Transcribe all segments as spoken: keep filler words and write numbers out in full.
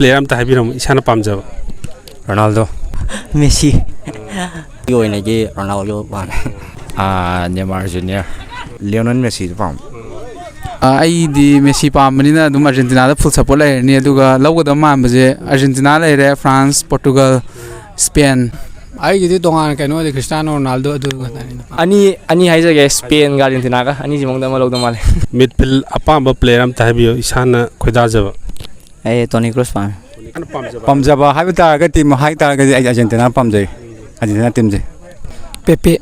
Player ꯑꯝꯇ ꯍꯥꯏꯕꯤꯔꯝꯃꯨ, ꯏꯁꯥꯅ ꯄꯥꯝꯖꯕ꯫ ꯔꯣꯅꯥꯜꯗꯣ꯫ ꯃꯦꯁꯤ꯫ ꯑꯩꯒꯤ ꯑꯣꯏꯅꯗꯤ ꯔꯣꯅꯥꯜꯗꯣ ꯄꯥꯝꯃꯦ꯫ Neymar junior. ꯂꯤꯑꯣꯅꯦꯜ ꯃꯦꯁꯤꯗꯣ ꯄꯥꯝꯃꯦ꯫ ꯑꯩꯗꯤ ꯃꯦꯁꯤ ꯄꯥꯝꯕꯅꯤꯅ ꯑꯗꯨꯝ ꯑꯥꯔꯖꯦꯟꯇꯤꯅꯥꯗ ꯐꯨꯜ ꯁꯞꯄꯣꯔꯠ ꯂꯩꯔꯅꯤ꯫ ꯑꯗꯨꯒ ꯂꯧꯒꯗꯕ ꯃꯥꯟꯕꯁꯦ ꯑꯥꯔꯖꯦꯟꯇꯤꯅꯥ ꯂꯩꯔꯦ, ꯐ꯭ꯔꯥꯟꯁ, ꯄꯣꯔꯇꯨꯒꯜ, ꯁ꯭ꯄꯦꯟ꯫ ꯑꯩꯒꯤꯗꯤ ꯇꯣꯉꯥꯟꯅ ꯀꯩꯅꯣꯗꯤ ꯈ꯭ꯔꯤꯁꯇꯤꯌꯥꯅꯣ ꯔꯣꯅꯥꯜꯗꯣ ꯑꯗꯨ ꯈꯛꯇꯅꯤꯗ꯫ ꯑꯅꯤ ꯑꯅꯤ ꯍꯥꯏꯖꯒꯦ, ꯁ꯭ꯄꯦꯟꯒ ꯑꯥꯔꯖꯦꯟꯇꯤꯅꯥꯒ, ꯑꯅꯤꯁꯤ ꯃꯅꯨꯡꯗ ꯑꯃ ꯂꯧꯗꯧ ꯃꯥꯜꯂꯦ꯫ ꯃꯤꯗꯐꯤꯜ ꯑꯄꯥꯝꯕ ꯄ꯭ꯂꯦꯌꯔ ꯑꯝꯇ ꯍꯥꯏꯕꯤꯌꯨ, ꯏꯁꯥꯅ ꯈꯣꯏꯗꯥꯖꯕ꯫ ꯑꯩ ꯇꯣꯅꯤ ꯀ꯭ꯔꯨꯁ ꯄꯥꯝꯃꯦ꯫ ꯏꯁꯥꯅ ꯄꯥꯝꯖꯕ꯫ ꯄꯥꯝꯖꯕ ꯍꯥꯏꯕ ꯇꯥꯔꯒꯗꯤ ꯇꯤꯝ ꯍꯥꯏ ꯇꯥꯔꯒꯗꯤ ꯑꯩ ꯑꯥꯔꯖꯦꯟꯇꯤꯅꯥ ꯄꯥꯝꯖꯩ꯫ ꯑꯥꯔꯖꯦꯟꯇꯤꯅꯥ ꯇꯤꯝꯁꯦ꯫ ꯄꯦꯄꯦ꯫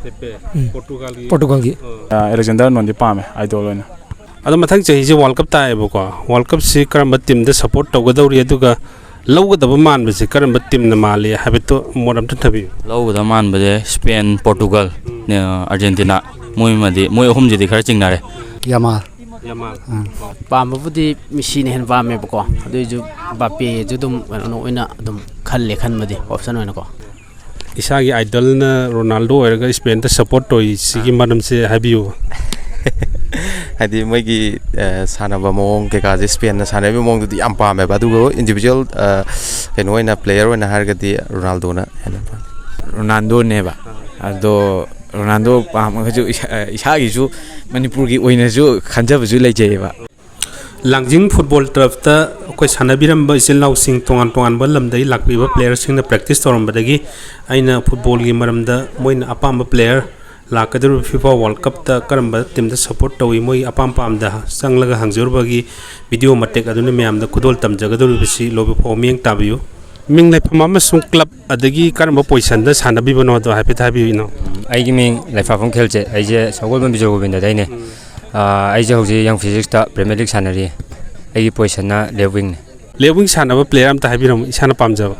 ꯄꯦꯄꯦ꯫ ꯎꯝ꯫ ꯄꯣꯔꯇꯨꯒꯜꯒꯤ꯫ ꯄꯣꯔꯇꯨꯒꯜꯒꯤ꯫ ꯑꯦꯂꯦꯛꯖꯦꯟꯗꯔ ꯅꯣꯟꯗꯤ ꯄꯥꯝꯃꯦ ꯑꯥꯏꯗꯣꯜ ꯑꯣꯏꯅ꯫ ꯑꯗꯣ ꯃꯊꯪ ꯆꯍꯤꯁꯦ ꯋꯥꯔꯜ ꯀꯞ ꯇꯥꯏꯌꯦꯕꯀꯣ꯫ ꯋꯥꯔꯜ ꯀꯞꯁꯤ ꯀꯔꯝꯕ ꯇꯤꯝꯗ ꯁꯞꯄꯣꯔꯠ ꯇꯧꯒꯗꯧꯔꯤ, ꯑꯗꯨꯒ ꯂꯧꯒꯗꯕ ꯃꯥꯟꯕꯁꯦ ꯀꯔꯝꯕ ꯇꯤꯝꯅ ꯃꯥꯜꯂꯤ ꯍꯥꯏꯕꯗꯣ ꯃꯣꯠ ꯑꯝꯇ ꯊꯝꯕꯤꯌꯨ꯫ ꯂꯧꯒꯗꯕ ꯃꯥꯟꯕꯁꯦ ꯁ꯭ꯄꯦꯟ, ꯄꯣꯔꯇꯨꯒꯜ, ꯑꯥꯔꯖꯦꯟꯇꯤꯅꯥ, ꯃꯣꯏꯃꯗꯤ, ꯃꯣꯏ ꯑꯍꯨꯝꯁꯤꯗꯤ ꯈꯔ ꯆꯤꯡꯅꯔꯦ꯫ ꯌꯥꯃꯥꯜ꯫ ꯌꯥꯃꯥꯜ꯫ ꯄꯥꯝꯕꯕꯨꯗꯤ ꯃꯤꯁꯤꯅ ꯍꯦꯟꯅ ꯄꯥꯝꯃꯦꯕꯀꯣ꯫ ꯑꯗꯨꯏꯁꯨ ꯕꯥꯄꯦꯁꯨ ꯑꯗꯨꯝ ꯀꯩꯅꯣ ꯑꯣꯏꯅ ꯑꯗꯨꯝ ꯈꯜꯂꯦ, ꯈꯟꯕꯗꯤ ꯑꯣꯞꯁꯟ ꯑꯣꯏꯅꯀꯣ꯫ ꯏꯁꯥꯒꯤ ꯑꯥꯏꯗꯜꯅ ꯔꯣꯅꯥꯜꯗꯣ ꯑꯣꯏꯔꯒ ꯁ꯭ꯄꯦꯟꯗ ꯁꯞꯄꯣꯔꯠ ꯇꯧꯔꯤꯁꯤꯒꯤ ꯃꯔꯝꯁꯦ ꯍꯥꯏꯕꯤꯌꯨ꯫ ꯍꯥꯏꯗꯤ ꯃꯣꯏꯒꯤ ꯁꯥꯟꯅꯕ ꯃꯑꯣꯡ ꯀꯩꯀꯥꯁꯦ, ꯁ꯭ꯄꯦꯟꯅ ꯁꯥꯟꯅꯔꯤꯕ ꯃꯑꯣꯡꯗꯨꯗꯤ ꯌꯥꯝ ꯄꯥꯝꯃꯦꯕ꯫ ꯑꯗꯨꯒ ꯏꯟꯗꯤꯕꯤꯖꯨꯋꯦꯜ ꯀꯩꯅꯣ ꯑꯣꯏꯅ, ꯄ꯭ꯂꯦꯌꯔ ꯑꯣꯏꯅ ꯍꯥꯏꯔꯒꯗꯤ ꯔꯣꯅꯥꯜꯗꯣꯅ ꯍꯦꯟꯅ ꯄꯥꯝꯃꯦ꯫ ꯔꯣꯅꯥꯜꯗꯣꯅꯦꯕ꯫ ꯑꯗꯣ ꯔꯣꯅꯥꯜꯗꯣ ꯄꯥꯝꯃꯒꯁꯨ ꯏꯁꯥ- ꯏꯁꯥꯒꯤꯁꯨ ꯃꯅꯤꯄꯨꯔꯒꯤ ꯑꯣꯏꯅꯁꯨ ꯈꯟꯖꯕꯁꯨ ꯂꯩꯖꯩꯌꯦꯕ꯫ ꯂꯥꯡꯖꯤꯡ ꯐꯨꯠꯕꯣꯜ ꯇꯔꯐꯇ ꯑꯩꯈꯣꯏ ꯁꯥꯟꯅꯕꯤꯔꯝꯕ ꯏꯆꯤꯜ ꯏꯅꯥꯎꯁꯤꯡ, ꯇꯣꯉꯥꯟ ꯇꯣꯉꯥꯟꯕ ꯂꯝꯗꯒꯤ ꯂꯥꯛꯄꯤꯕ ꯄ꯭ꯂꯦꯌꯔꯁꯤꯡꯅ ꯄ꯭ꯔꯦꯛꯇꯤꯁ ꯇꯧꯔꯝꯕꯗꯒꯤ ꯑꯩꯅ ꯐꯨꯠꯕꯣꯜꯒꯤ ꯃꯔꯝꯗ ꯃꯣꯏꯅ ꯑꯄꯥꯝꯕ ꯄ꯭ꯂꯦꯌꯔ, ꯂꯥꯛꯀꯗꯧꯔꯤꯕ ꯐꯤꯐꯥ ꯋꯥꯔꯜ ꯀꯞꯇ ꯀꯔꯝꯕ ꯇꯤꯝꯗ ꯁꯞꯄꯣꯔꯠ ꯇꯧꯏ, ꯃꯣꯏꯒꯤ ꯑꯄꯥꯝ ꯄꯥꯝꯗ ꯆꯪꯂꯒ ꯍꯪꯖꯔꯨꯕꯒꯤ ꯚꯤꯗꯤꯑꯣ ꯃꯇꯦꯛ ꯑꯗꯨꯅ ꯃꯌꯥꯝꯗ ꯈꯨꯗꯣꯜ ꯇꯝꯖꯒꯗꯧꯔꯤꯕꯁꯤ ꯂꯣꯏꯕ ꯐꯥꯎ ꯃꯤꯠꯌꯦꯡ ꯇꯥꯕꯤꯌꯨ꯫ ꯃꯤꯡ ꯂꯩꯐꯝ ꯑꯃꯁꯨꯡ ꯀ꯭ꯂꯕ, ꯑꯗꯒꯤ ꯀꯔꯝꯕ ꯄꯣꯖꯤꯁꯟꯗ ꯁꯥꯟꯅꯕꯤꯕꯅꯣꯗꯣ ꯍꯥꯏꯐꯦꯠ ꯍꯥꯏꯕꯤꯌꯨ, ꯏꯅꯥꯎ꯫ ꯑꯩꯒꯤ ꯃꯤꯡ ꯂꯩꯐꯥꯐꯝ ꯈꯦꯜꯆꯦ꯫ ꯑꯩꯁꯦ ꯁꯒꯣꯜꯕꯝ ꯕꯤꯖꯣꯏ ꯒꯣꯕꯤꯟꯗꯗꯩꯅꯦ꯫ ꯑꯥ, ꯑꯩꯁꯦ ꯍꯧꯖꯤꯛ ꯌꯪ ꯐꯤꯖꯤꯛꯁꯇ ꯄ꯭ꯔꯤꯃꯤꯌꯔ ꯂꯤꯒ ꯁꯥꯟꯅꯔꯤ꯫ ꯑꯩꯒꯤ ꯄꯣꯖꯤꯁꯟꯅ ꯂꯦꯐ ꯋꯤꯡꯅꯦ꯫ ꯂꯦꯐ ꯋꯤꯡ ꯁꯥꯟꯅꯕ ꯄ꯭ꯂꯦꯌꯔ ꯑꯝꯇ ꯍꯥꯏꯕꯤꯔꯝꯃꯨ, ꯏꯁꯥꯅ ꯄꯥꯝꯖꯕ꯫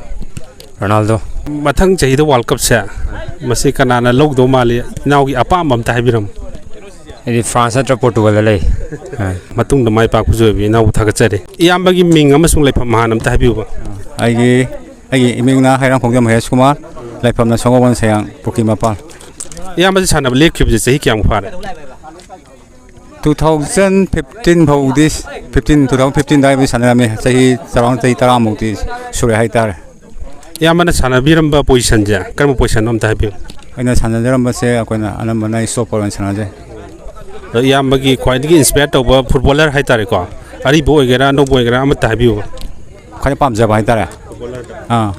ꯔꯣꯅꯥꯜꯗꯣ꯫ ꯃꯊꯪ ꯆꯍꯤꯗ ꯋꯥꯔꯜ ꯀꯞꯁꯦ ꯃꯁꯤ ꯀꯅꯥꯅ ꯂꯧꯗꯧ ꯃꯥꯜꯂꯤ? ꯏꯅꯥꯎꯒꯤ ꯑꯄꯥꯝꯕ ꯑꯝꯇ ꯍꯥꯏꯕꯤꯔꯝꯃꯨ꯫ ꯑꯩꯗꯤ ꯐ꯭ꯔꯥꯟꯁ ꯅꯠꯇ꯭ꯔ ꯄꯣꯔꯇꯨꯒꯜꯗ ꯂꯩ꯫ ꯑꯥ꯫ ꯃꯇꯨꯡꯗ ꯃꯥꯏ ꯄꯥꯛꯄꯁꯨ ꯑꯣꯏꯕ ꯏꯅꯥꯎꯕꯨ ꯊꯥꯒꯠꯆꯔꯤ꯫ ꯏꯌꯥꯝꯕꯒꯤ ꯃꯤꯡ ꯑꯃꯁꯨꯡ ꯂꯩꯐꯝ ꯍꯥꯟꯅ ꯑꯝꯇ ꯍꯥꯏꯕꯤꯌꯨꯕ꯫ ꯑꯩꯒꯤ ꯑꯩꯒꯤ ꯏꯃꯤꯡꯅ ꯍꯩꯔꯥꯡꯈꯣꯡꯖꯝ ꯃꯍꯦꯁ ꯀꯨꯃꯥꯔ, ꯂꯩꯐꯝꯅ ꯁꯒꯣꯜꯕꯟ ꯁꯌꯥꯡ ꯄꯨꯈ꯭ꯔꯤ ꯃꯄꯥꯜ꯫ ꯏꯌꯥꯝꯕꯁꯤ ꯁꯥꯟꯅꯕ ꯂꯦꯞꯈꯤꯕꯁꯦ ꯆꯍꯤ ꯀꯌꯥꯃꯨꯛ ꯐꯥꯔꯦ? Two thousand fifteen ꯐꯥꯎꯗꯤ, fifteen, two thousand fifteen ꯑꯗꯨꯋꯥꯏꯗꯤ ꯁꯥꯟꯅꯔꯝꯃꯤ꯫ ꯆꯍꯤ ꯆꯥꯎꯔꯥꯛꯅ ꯆꯍꯤ ꯇꯔꯥꯃꯨꯛꯇꯤ ꯁꯨꯔꯦ ꯍꯥꯏꯇꯥꯔꯦ꯫ ꯏꯌꯥꯝꯕꯅ ꯁꯥꯟꯅꯕꯤꯔꯝꯕ ꯄꯣꯖꯤꯁꯟꯁꯦ ꯀꯔꯝꯕ ꯄꯣꯖꯤꯁꯟꯅꯣ ꯑꯝꯇ ꯍꯥꯏꯕꯤꯌꯨ? ꯑꯩꯅ ꯁꯥꯟꯅꯖꯔꯝꯕꯁꯦ ꯑꯩꯈꯣꯏꯅ ꯑꯅꯝꯕꯅ ꯏꯁꯇꯣꯄꯔ ꯑꯣꯏꯅ ꯁꯥꯟꯅꯖꯩ꯫ ꯑꯗꯣ ꯏꯌꯥꯝꯕꯒꯤ ꯈ꯭ꯋꯥꯏꯗꯒꯤ ꯏꯟꯁꯄꯤꯌꯔ ꯇꯧꯕ ꯐꯨꯠꯕꯣꯂꯔ ꯍꯥꯏꯇꯥꯔꯦꯀꯣ, ꯑꯔꯤꯕ ꯑꯣꯏꯒꯦꯔꯥ ꯑꯅꯧꯕ ꯑꯣꯏꯒꯦꯔꯥ, ꯑꯃꯠꯇ ꯍꯥꯏꯕꯤꯌꯨꯕ꯫ ꯈ꯭ꯋꯥꯏꯗꯩ ꯄꯥꯝꯖꯕ ꯍꯥꯏꯇꯥꯔꯦ꯫ ꯑꯥ,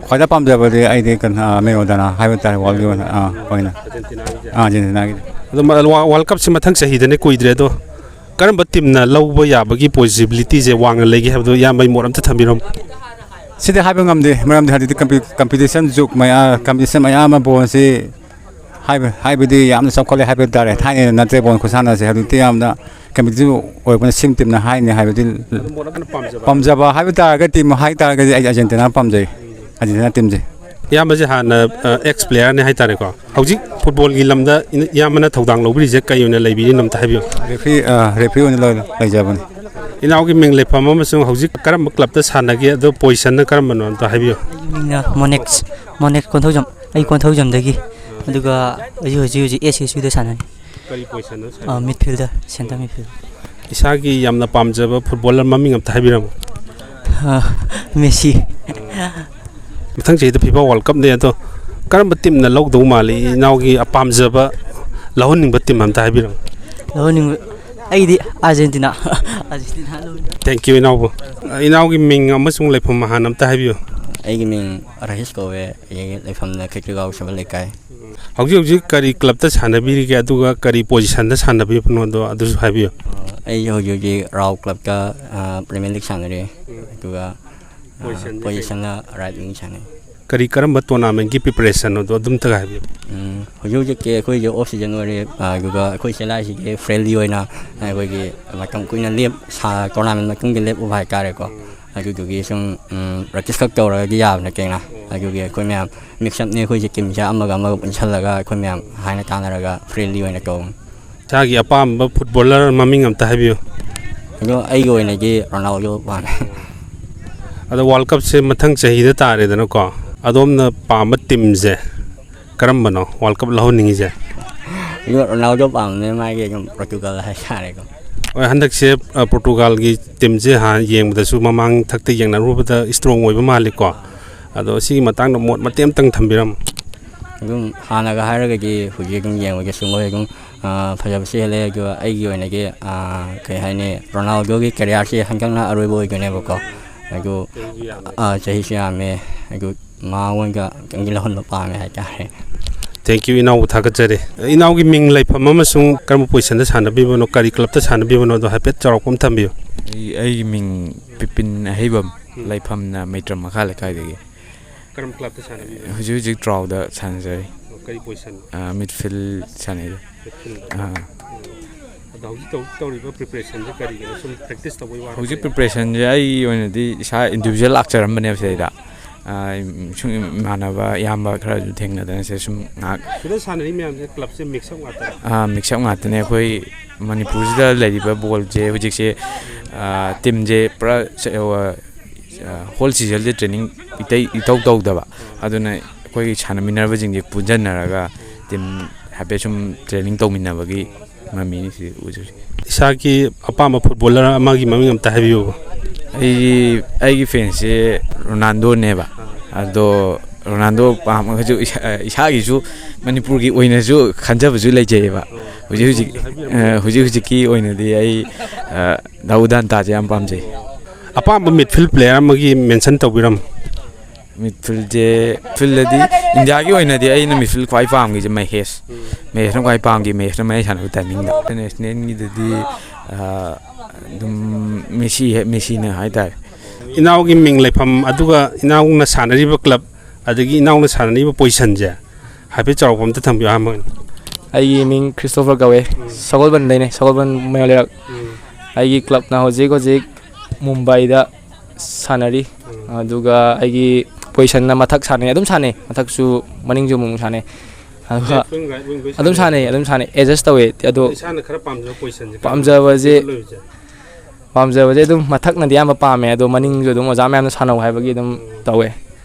ꯈ꯭ꯋꯥꯏꯗꯩ ꯄꯥꯝꯖꯕꯗꯤ ꯑꯩꯗꯤ ꯀꯩꯅꯣ, ꯑꯥ, ꯃꯦꯔꯣꯗꯅꯥ ꯍꯥꯏꯕ ꯇꯥꯔꯦ, ꯋꯥꯔꯜꯒꯤ ꯑꯣꯏꯅ꯫ ꯑꯥ, ꯑꯩꯈꯣꯏꯅ ꯑꯥꯔꯖꯦꯟꯇꯤꯅꯥꯒꯤ꯫ ꯑꯥ, ꯑꯥꯔꯖꯦꯟꯇꯤꯅꯥꯒꯤꯗꯤ꯫ ꯑꯗꯣ ꯃ-, ꯋꯥ-, ꯋꯥꯔꯜ ꯀꯞꯁꯤ ꯃꯊꯪ ꯆꯍꯤꯗꯅꯦ, ꯀꯨꯏꯗ꯭ꯔꯦ꯫ ꯑꯗꯣ ꯀꯔꯝꯕ ꯇꯤꯝꯅ ꯂꯧꯕ ꯌꯥꯕꯒꯤ ꯄꯣꯖꯤꯕꯤꯂꯤꯇꯤꯁꯦ ꯋꯥꯡꯅ ꯂꯩꯒꯦ ꯍꯥꯏꯕꯗꯣ ꯏꯌꯥꯝꯕꯒꯤ ꯃꯣꯠ ꯑꯝꯇ ꯊꯝꯕꯤꯔꯝꯃꯨ꯫ ꯁꯤꯗꯤ ꯍꯥꯏꯕ ꯉꯝꯗꯦ, ꯃꯔꯝꯗꯤ ꯍꯧꯖꯤꯛꯇꯤ ꯀꯝꯄꯤ-, ꯀꯝꯄꯤꯇꯤꯁꯟ ꯖꯨꯛ ꯃꯌꯥ-, ꯀꯝꯄꯤꯇꯤꯁꯟ ꯃꯌꯥꯝ ꯑꯃ ꯕꯣꯜꯁꯤ ꯍꯥꯏꯕ-, ꯍꯥꯏꯕꯗꯤ ꯌꯥꯝꯅ ꯆꯥꯎꯈꯠꯂꯦ ꯍꯥꯏꯕ ꯇꯥꯔꯦ꯫ ꯊꯥꯏꯅ ꯅꯠꯇ꯭ꯔꯦ, ꯕꯣꯜ ꯈꯨꯁꯥꯟꯅꯁꯦ ꯍꯧꯖꯤꯛꯇꯤ ꯌꯥꯝꯅ ꯀꯝꯄꯤꯇꯤꯇꯤꯚ ꯑꯣꯏꯔꯛꯄꯅ ꯁꯤꯝ ꯇꯤꯝꯅ ꯍꯥꯏꯅꯤ ꯍꯥꯏꯕꯗꯤ ꯄꯥꯝꯖꯕ ꯍꯥꯏꯕ ꯇꯥꯔꯒꯗꯤ, ꯇꯤꯝ ꯍꯥꯏ ꯇꯥꯔꯒꯗꯤ ꯑꯩ ꯑꯥꯔꯖꯦꯟꯇꯤꯅꯥ ꯄꯥꯝꯖꯩ, ꯑꯥꯔꯖꯦꯟꯇꯤꯅꯥ ꯇꯤꯝꯁꯦ꯫ ꯏꯌꯥꯝꯕꯁꯦ ꯍꯥꯟꯅ, ꯑ, ꯑꯦꯛꯁ ꯄ꯭ꯂꯦꯌꯔꯅꯦ ꯍꯥꯏꯇꯥꯔꯦꯀꯣ꯫ ꯍꯧꯖꯤꯛ ꯐꯨꯠꯕꯣꯜꯒꯤ ꯂꯝꯗ ꯏꯌꯥꯝꯕꯅ ꯊꯧꯗꯥꯡ ꯂꯧꯕꯤꯔꯤꯁꯦ ꯀꯩ ꯑꯣꯏꯅ ꯂꯩꯕꯤꯔꯤꯅꯣ ꯑꯝꯇ ꯍꯥꯏꯕꯤꯌꯨ꯫ ꯔꯦꯐ꯭ꯔꯤ, ꯑ, ꯔꯦꯐ꯭ꯔꯤ ꯑꯣꯏꯅ ꯂꯩ-, ꯂꯩꯖꯕꯅꯤ꯫ ꯏꯅꯥꯎꯒꯤ ꯃꯤꯡ ꯂꯩꯐꯝ ꯑꯃꯁꯨꯡ ꯍꯧꯖꯤꯛ ꯀꯔꯝꯕ ꯀ꯭ꯂꯕꯇ ꯁꯥꯟꯅꯒꯦ, ꯑꯗꯣ ꯄꯣꯖꯤꯁꯟꯅ ꯀꯔꯝꯕꯅꯣ ꯑꯝꯇ ꯍꯥꯏꯕꯤꯌꯨ꯫ ꯑꯩꯒꯤ ꯃꯤꯡꯅ ꯃꯣꯅꯦꯛꯁ, ꯃꯣꯅꯦꯛꯁ ꯀꯣꯟꯊꯧꯖꯝ꯫ ꯑꯩ ꯀꯣꯟꯊꯧꯖꯝꯗꯒꯤ꯫ ꯑꯗꯨꯒ ꯑꯩ ꯍꯧꯖꯤꯛ ꯍꯧꯖꯤꯛ ꯑꯦꯁ ꯑꯦꯁ ꯌꯨꯗ ꯁꯥꯟꯅꯔꯤ꯫ ꯀꯔꯤ ꯄꯣꯖꯤꯁꯟꯅꯣ? ꯑ, ꯃꯤꯗꯐꯤꯜꯗꯔ, ꯁꯦꯟꯇꯔ ꯃꯤꯗꯐꯤꯜꯗꯔ꯫ ꯏꯁꯥꯒꯤ ꯌꯥꯝꯅ ꯄꯥꯝꯖꯕ ꯐꯨꯠꯕꯣꯂꯔ ꯃꯃꯤꯡ ꯑꯝꯇ ꯍꯥꯏꯕꯤꯔꯝꯃꯨ꯫ ꯑ, ꯃꯦꯁꯤ꯫ ꯃꯊꯪ ꯆꯍꯤꯗ ꯐꯤꯐꯥ ꯋꯥꯔꯜ ꯀꯞꯅꯦ, ꯑꯗꯣ ꯀꯔꯝꯕ ꯇꯤꯝꯅ ꯂꯧꯗꯧ ꯃꯥꯜꯂꯤ? ꯏꯅꯥꯎꯒꯤ ꯑꯄꯥꯝꯖꯕ ꯂꯧꯍꯟꯅꯤꯡꯕ ꯇꯤꯝ ꯑꯝꯇ ꯍꯥꯏꯕꯤꯔꯝꯃꯨ꯫ ꯂꯧꯍꯟꯅꯤꯡꯕ ꯑꯩꯗꯤ ꯑꯥꯔꯖꯦꯟꯇꯤꯅꯥ꯫ ꯑꯥꯔꯖꯦꯟꯇꯤꯅꯥ ꯂꯧꯍꯟꯅꯤꯡꯉꯤ꯫ Thank you, ꯏꯅꯥꯎꯕꯨ꯫ ꯏꯅꯥꯎꯒꯤ ꯃꯤꯡ ꯑꯃꯁꯨꯡ ꯂꯩꯐꯝ ꯍꯥꯟꯅ ꯑꯝꯇ ꯍꯥꯏꯕꯤꯌꯨ꯫ ꯑꯩꯒꯤ ꯃꯤꯡ ꯔꯥꯍꯤꯁ ꯀꯧꯋꯦ꯫ ꯑꯩꯒꯤ ꯂꯩꯐꯝꯅ ꯈꯦꯇ꯭ꯔꯤꯒꯥꯎ ꯁꯕꯜ ꯂꯩꯀꯥꯏ꯫ ꯍꯧꯖꯤꯛ ꯍꯧꯖꯤꯛ ꯀꯔꯤ ꯀ꯭ꯂꯕꯇ ꯁꯥꯟꯅꯕꯤꯔꯤꯒꯦ, ꯑꯗꯨꯒ ꯀꯔꯤ ꯄꯣꯖꯤꯁꯟꯗ ꯁꯥꯟꯅꯕꯤꯕꯅꯣꯗꯣ ꯑꯗꯨꯁꯨ ꯍꯥꯏꯕꯤꯌꯨ꯫ ꯑꯩꯁꯦ ꯍꯧꯖꯤꯛ ꯍꯧꯖꯤꯛ ꯔꯥꯎ ꯀ꯭ꯂꯕꯇ, ꯑ, ꯄ꯭ꯔꯤꯃꯤꯌꯔ ꯂꯤꯒ ꯁꯥꯟꯅꯔꯤ꯫ ꯑꯗꯨꯒ, ꯑ, ꯄꯣꯖꯤꯁꯟꯁꯦ ꯀꯩ? ꯄꯣꯖꯤꯁꯟꯅ ꯔꯥꯏꯠ ꯋꯤꯡ ꯁꯥꯟꯅꯩ꯫ ꯀꯔꯤ ꯀꯔꯝꯕ ꯇꯣꯔꯅꯥꯃꯦꯟꯒꯤ ꯄ꯭ꯔꯤꯄꯦꯔꯦꯁꯟꯅꯣꯗꯣ ꯑꯗꯨꯝꯇꯒ ꯍꯥꯏꯕꯤꯌꯨ꯫ ꯎꯝ, ꯍꯧꯖꯤꯛ ꯍꯧꯖꯤꯛꯇꯤ ꯑꯩꯈꯣꯏꯁꯦ ꯑꯣꯐ ꯁꯤꯖꯟ ꯑꯣꯏꯔꯦ꯫ ꯑ, ꯑꯗꯨꯒ ꯑꯩꯈꯣꯏ ꯆꯦꯂꯥꯏꯁꯤꯒꯤ ꯐ꯭ꯔꯦꯟꯂꯤ ꯑꯣꯏꯅ ꯑꯩꯈꯣꯏꯒꯤ ꯃꯇꯝ ꯀꯨꯏꯅ ꯂꯦꯞ-, ꯁꯥ-, ꯇꯣꯔꯅꯥꯃꯦꯟ ꯃꯇꯨꯡꯗ ꯂꯦꯞꯄꯨꯕ ꯍꯥꯏꯇꯥꯔꯦꯀꯣ꯫ ꯑꯗꯨꯗꯨꯒꯤ ꯁꯨꯝ, ꯎꯝ, ꯄ꯭ꯔꯦꯛꯇꯤꯁ ꯈꯛ ꯇꯧꯔꯒꯗꯤ ꯌꯥꯕ ꯅꯠꯇꯦꯅ꯫ ꯑꯗꯨꯒꯤ ꯑꯩꯈꯣꯏ ꯃꯌꯥꯝ ꯃꯤꯛꯁ ꯑꯞꯅꯤ, ꯑꯩꯈꯣꯏꯁꯦ ꯇꯤꯝꯁꯦ ꯑꯃꯒ ꯑꯃꯒ ꯄꯨꯟꯁꯜꯂꯒ ꯑꯩꯈꯣꯏ ꯃꯌꯥꯝ ꯍꯥꯏꯅ ꯇꯥꯟꯅꯔꯒ ꯐ꯭ꯔꯦꯟꯂꯤ ꯑꯣꯏꯅ ꯇꯧꯕꯅꯤ꯫ ꯏꯁꯥꯒꯤ ꯑꯄꯥꯝꯕ ꯐꯨꯠꯕꯣꯂꯔ ꯃꯃꯤꯡ ꯑꯝꯇ ꯍꯥꯏꯕꯤꯌꯨ꯫ ꯑꯗꯣ ꯑꯩꯒꯤ ꯑꯣꯏꯅꯗꯤ ꯔꯣꯅꯥꯜꯗꯣ ꯄꯥꯝꯃꯦ꯫ ꯑꯗꯣ ꯋꯥꯔꯜ ꯀꯞꯁꯦ ꯃꯊꯪ ꯆꯍꯤꯗ ꯇꯥꯔꯦꯗꯅꯀꯣ, ꯑꯗꯣꯝꯅ ꯄꯥꯝꯕ ꯇꯤꯝꯁꯦ ꯀꯔꯝꯕꯅꯣ ꯋꯥꯔꯜ ꯀꯞ ꯂꯧꯍꯟꯅꯤꯡꯉꯤꯁꯦ? ꯑꯩꯁꯨ ꯔꯣꯅꯥꯜꯗꯣ ꯄꯥꯝꯕꯅꯦ, ꯃꯥꯒꯤ ꯑꯗꯨꯝ ꯄꯣꯔꯇꯨꯒꯜ ꯍꯥꯏꯇꯥꯔꯦꯀꯣ꯫ ꯍꯣꯏ, ꯍꯟꯗꯛꯁꯦ, ꯑ, ꯄꯣꯔꯇꯨꯒꯥꯜꯒꯤ ꯇꯤꯝꯁꯦ ꯍꯥꯟꯅ ꯌꯦꯡꯕꯗꯁꯨ ꯃꯃꯥꯡ ꯊꯛꯇ ꯌꯦꯡꯅꯔꯨꯕꯗ ꯏꯁꯇ꯭ꯔꯣꯡ ꯑꯣꯏꯕ ꯃꯥꯜꯂꯤꯀꯣ꯫ ꯑꯗꯣ ꯁꯤꯒꯤ ꯃꯇꯥꯡꯗ ꯃꯣꯠ ꯃꯇꯦꯛ ꯑꯃꯇꯪ ꯊꯝꯕꯤꯔꯝꯃꯨ꯫ ꯑꯗꯨꯝ ꯍꯥꯟꯅꯒ ꯍꯥꯏꯔꯒꯗꯤ ꯍꯧꯖꯤꯛ ꯑꯗꯨꯝ ꯌꯦꯡꯕꯒꯤ ꯁꯨꯡꯑꯣꯏ ꯑꯗꯨꯝ, ꯑ, ꯐꯖꯕꯁꯨ ꯍꯦꯜꯂꯦ꯫ ꯑꯗꯨꯒ ꯑꯩꯒꯤ ꯑꯣꯏꯅꯗꯤ, ꯑ, ꯀꯩ ꯍꯥꯏꯅꯤ, ꯔꯣꯅꯥꯜꯗꯣꯒꯤ ꯀꯦꯔꯤꯌꯔꯁꯤ ꯍꯟꯗꯛꯅ ꯑꯔꯣꯏꯕ ꯑꯣꯏꯗꯣꯏꯅꯦꯕꯀꯣ꯫ ꯑꯗꯨ, ꯆꯍꯤꯁꯨ ꯌꯥꯝꯃꯦ꯫ ꯑ, ꯆꯍꯤꯁꯨ ꯌꯥꯝꯃꯦ꯫ ꯑꯗꯨ ꯃꯉꯣꯟꯗ ꯈꯤꯇꯪꯗꯤ ꯂꯧꯍꯟꯕ ꯄꯥꯝꯃꯦ ꯍꯥꯏꯇꯥꯔꯦ꯫ Thank you, ꯏꯅꯥꯎꯕꯨ ꯊꯥꯒꯠꯆꯔꯤ꯫ ꯏꯅꯥꯎꯒꯤ ꯃꯤꯡ, ꯂꯩꯐꯝ ꯑꯃꯁꯨꯡ ꯀꯔꯝꯕ ꯄꯣꯖꯤꯁꯟꯗ ꯁꯥꯟꯅꯕꯤꯕꯅꯣ, ꯀꯔꯤ ꯀ꯭ꯂꯕꯇ ꯁꯥꯟꯅꯕꯤꯕꯅꯣ, ꯑꯗꯣ ꯍꯥꯏꯐꯦꯠ ꯆꯥꯎꯔꯥꯛꯄ ꯑꯃ ꯊꯝꯕꯤꯌꯨ꯫ ꯑꯩ, ꯑꯩꯒꯤ ꯃꯤꯡ ꯕꯤꯄꯤꯟ ꯑꯍꯩꯕꯝ, ꯎꯝ꯫ ꯂꯩꯐꯝꯅ ꯃꯩꯇ꯭ꯔꯝ ꯃꯈꯥ ꯂꯩꯀꯥꯏꯗꯒꯤ꯫ ꯀꯔꯝꯕ ꯀ꯭ꯂꯕꯇ ꯁꯥꯟꯅꯕꯤꯕꯅꯣ? ꯍꯧꯖꯤꯛ ꯍꯧꯖꯤꯛ ꯇ꯭ꯔꯥꯎꯗ ꯁꯥꯟꯅꯖꯔꯤ꯫ ꯑꯣ, ꯀꯔꯤ ꯄꯣꯖꯤꯁꯟ? ꯑꯥ, ꯃꯤꯗꯐꯤꯜ ꯁꯥꯟꯅꯩ꯫ ꯃꯤꯗꯐꯤꯜꯗ? ꯑꯥ꯫ ꯑꯗꯣ ꯍꯧꯖꯤꯛ ꯇꯧ-, ꯇꯧꯔꯤꯕ ꯄ꯭ꯔꯤꯄꯦꯔꯦꯁꯟꯁꯦ ꯀꯔꯤꯒꯤꯅꯣ? ꯁꯨꯝ ꯄ꯭ꯔꯦꯛꯇꯤꯁ ꯇꯧꯕꯩ ꯋꯥꯔꯣ? ꯍꯧꯖꯤꯛ ꯄ꯭ꯔꯤꯄꯦꯔꯦꯁꯟꯁꯦ ꯑꯩꯒꯤ ꯑꯣꯏꯅꯗꯤ ꯏꯁꯥ ꯏꯟꯗꯤꯕꯤꯖꯨꯋꯦꯜ ꯂꯥꯛꯆꯔꯝꯕꯅꯦꯕ ꯁꯤꯗꯩꯗ꯫ ꯑꯥ, ꯁꯨꯝ ꯏꯃꯥꯟꯅꯕ ꯏꯌꯥꯝꯕ ꯈꯔꯁꯨ ꯊꯦꯡꯅꯗꯅ ꯁꯤꯗ ꯁꯨꯝ ꯉꯥꯏꯍꯥꯛ꯫ ꯁꯤꯗ ꯁꯥꯟꯅꯔꯤ ꯃꯌꯥꯝꯁꯦ ꯀ꯭ꯂꯕꯁꯦ ꯃꯤꯛꯁ ꯑꯞ ꯉꯥꯛꯇꯔꯥ? ꯑꯥ, ꯃꯤꯛꯁ ꯑꯞ ꯉꯥꯛꯇꯅꯦ꯫ ꯑꯩꯈꯣꯏ ꯃꯅꯤꯄꯨꯔꯁꯤꯗ ꯂꯩꯔꯤꯕ ꯕꯣꯜꯁꯦ ꯍꯧꯖꯤꯛꯁꯦ, ꯑꯥ, ꯇꯤꯝꯁꯦ ꯄꯨꯔꯥ ꯁ-, ꯑꯥ, ꯍꯣꯜ ꯁꯤꯖꯟꯁꯦ ꯇ꯭ꯔꯦꯅꯤꯡ ꯏꯇꯩ-, ꯏꯇꯧ ꯇꯧꯗꯕ꯫ ꯑꯗꯨꯅ ꯑꯩꯈꯣꯏꯒꯤ ꯁꯥꯟꯅꯃꯤꯟꯅꯔꯕꯁꯤꯡꯁꯦ ꯄꯨꯟꯁꯤꯟꯅꯔꯒ ꯇꯤꯝ ꯍꯥꯏꯐꯦꯠ ꯁꯨꯝ ꯇ꯭ꯔꯦꯅꯤꯡ ꯇꯧꯃꯤꯟꯅꯕꯒꯤ ꯃꯃꯤꯅꯤ ꯁꯤ ꯎꯖꯔꯤ꯫ ꯏꯁꯥꯒꯤ ꯑꯄꯥꯝꯕ ꯐꯨꯠꯕꯣꯂꯔ ꯑꯃꯒꯤ ꯃꯃꯤꯡ ꯑꯝꯇ ꯍꯥꯏꯕꯤꯌꯨ꯫ ꯑꯩꯒꯤ, ꯑꯩꯒꯤ ꯐꯦꯟꯁꯁꯦ ꯔꯣꯅꯥꯜꯗꯣꯅꯦꯕ꯫ ꯑꯗꯣ ꯔꯣꯅꯥꯜꯗꯣ ꯄꯥꯝꯃꯒꯁꯨ ꯏꯁꯥ-, ꯏꯁꯥꯒꯤꯁꯨ ꯃꯅꯤꯄꯨꯔꯒꯤ ꯑꯣꯏꯅꯁꯨ ꯈꯟꯖꯕꯁꯨ ꯂꯩꯖꯩꯑꯕ꯫ ꯍꯧꯖꯤꯛ ꯍꯧꯖꯤꯛ, ꯑ, ꯍꯧꯖꯤꯛ ꯍꯧꯖꯤꯛꯀꯤ ꯑꯣꯏꯅꯗꯤ ꯑꯩ, ꯑ, ꯗꯥꯎ ꯗꯥꯟꯇꯥꯁꯦ ꯌꯥꯝ ꯄꯥꯝꯖꯩ꯫ ꯑꯄꯥꯝꯕ ꯃꯤꯗꯐꯤꯜ ꯄ꯭ꯂꯦꯌꯔ ꯑꯃꯒꯤ ꯃꯦꯟꯁꯟ ꯇꯧꯕꯤꯔꯝꯃꯨ꯫ ꯃꯤꯗꯐꯤꯜꯁꯦ, ꯐꯤꯜꯗꯗꯤ ꯏꯟꯗꯤꯌꯥꯒꯤ ꯑꯣꯏꯅꯗꯤ ꯑꯩꯅ ꯃꯤꯗꯐꯤꯜ ꯈ꯭ꯋꯥꯏ ꯄꯥꯝꯈꯤꯁꯦ ꯃꯍꯦꯁ꯫ ꯃꯍꯦꯁꯅ ꯈ꯭ꯋꯥꯏ ꯄꯥꯝꯈꯤ, ꯃꯍꯦꯁꯅ ꯃꯌꯥꯏ ꯁꯥꯟꯅꯕ ꯇꯥꯏꯃꯤꯡꯗ꯫ ꯏꯟꯇꯔꯅꯦꯁꯅꯦꯜꯒꯤꯗꯗꯤ, ꯑ, ꯑꯗꯨꯝ ꯃꯦꯁꯤ, ꯃꯦꯁꯤꯅ ꯍꯥꯏꯇꯥꯔꯦ꯫ ꯏꯅꯥꯎꯒꯤ ꯃꯤꯡ, ꯂꯩꯐꯝ, ꯑꯗꯨꯒ ꯏꯅꯥꯎꯅ ꯁꯥꯟꯅꯔꯤꯕ ꯀ꯭ꯂꯕ, ꯑꯗꯒꯤ ꯏꯅꯥꯎꯅ ꯁꯥꯟꯅꯔꯤꯕ ꯄꯣꯖꯤꯁꯟꯁꯦ ꯍꯥꯏꯐꯦꯠ ꯆꯥꯎꯔꯥꯛꯄ ꯑꯝꯇ ꯊꯝꯕꯤꯌꯨ ꯑꯍꯥꯟꯕ ꯑꯣꯏꯅ꯫ ꯑꯩꯒꯤ ꯃꯤꯡ ꯈ꯭ꯔꯤꯁꯇꯣꯐꯔ ꯀꯧꯋꯦ꯫ ꯎꯝ꯫ ꯁꯒꯣꯜꯕꯟꯗꯩꯅꯦ, ꯁꯒꯣꯜꯕꯟ ꯃꯌꯥꯏ ꯂꯩꯔꯛ꯫ ꯎꯝ꯫ ꯑꯩꯒꯤ ꯀ꯭ꯂꯕꯅ ꯍꯧꯖꯤꯛ ꯍꯧꯖꯤꯛ ꯃꯨꯝꯕꯥꯏꯗ ꯁꯥꯟꯅꯔꯤ꯫ ꯎꯝ꯫ ꯑꯗꯨꯒ ꯑꯩꯒꯤ ꯄꯣꯖꯤꯁꯟꯅ ꯃꯊꯛ ꯁꯥꯟꯅꯩ, ꯑꯗꯨꯝ ꯁꯥꯟꯅꯩ, ꯃꯊꯛꯁꯨ ꯃꯅꯤꯡꯁꯨ ꯑꯃꯨꯛ ꯁꯥꯟꯅꯩ꯫ ꯑꯗꯨꯒ ꯂꯦꯐ ꯋꯤꯡ, ꯔꯥꯏꯠ ꯋꯤꯡ ꯂꯣꯏ ꯑꯗꯨꯝ ꯁꯥꯟꯅꯩ? ꯁꯥꯟꯅꯩ, ꯑꯗꯨꯝ ꯁꯥꯟꯅꯩ, ꯑꯦꯗꯖꯁ ꯇꯧꯋꯦ꯫ ꯑꯗꯣ ꯏꯁꯥꯅ ꯈꯔ ꯄꯥꯝꯖꯕ ꯄꯣꯖꯤꯁꯟꯁꯦ ꯀꯔꯝꯕ ꯄꯥꯝꯖꯕꯁꯦ ꯂꯩꯕꯁꯦ? ꯄꯥꯝꯖꯕꯁꯦ ꯑꯗꯨꯝ ꯃꯊꯛꯅꯗꯤ ꯑꯌꯥꯝꯕ ꯄꯥꯝꯃꯦ, ꯑꯗꯣ ꯃꯅꯤꯡꯁꯨ ꯑꯗꯨꯝ ꯑꯣꯖꯥ ꯃꯌꯥꯝꯅ ꯁꯥꯟꯅꯧ ꯍꯥꯏꯕꯒꯤ ꯑꯗꯨꯝ ꯇꯧꯋꯦ꯫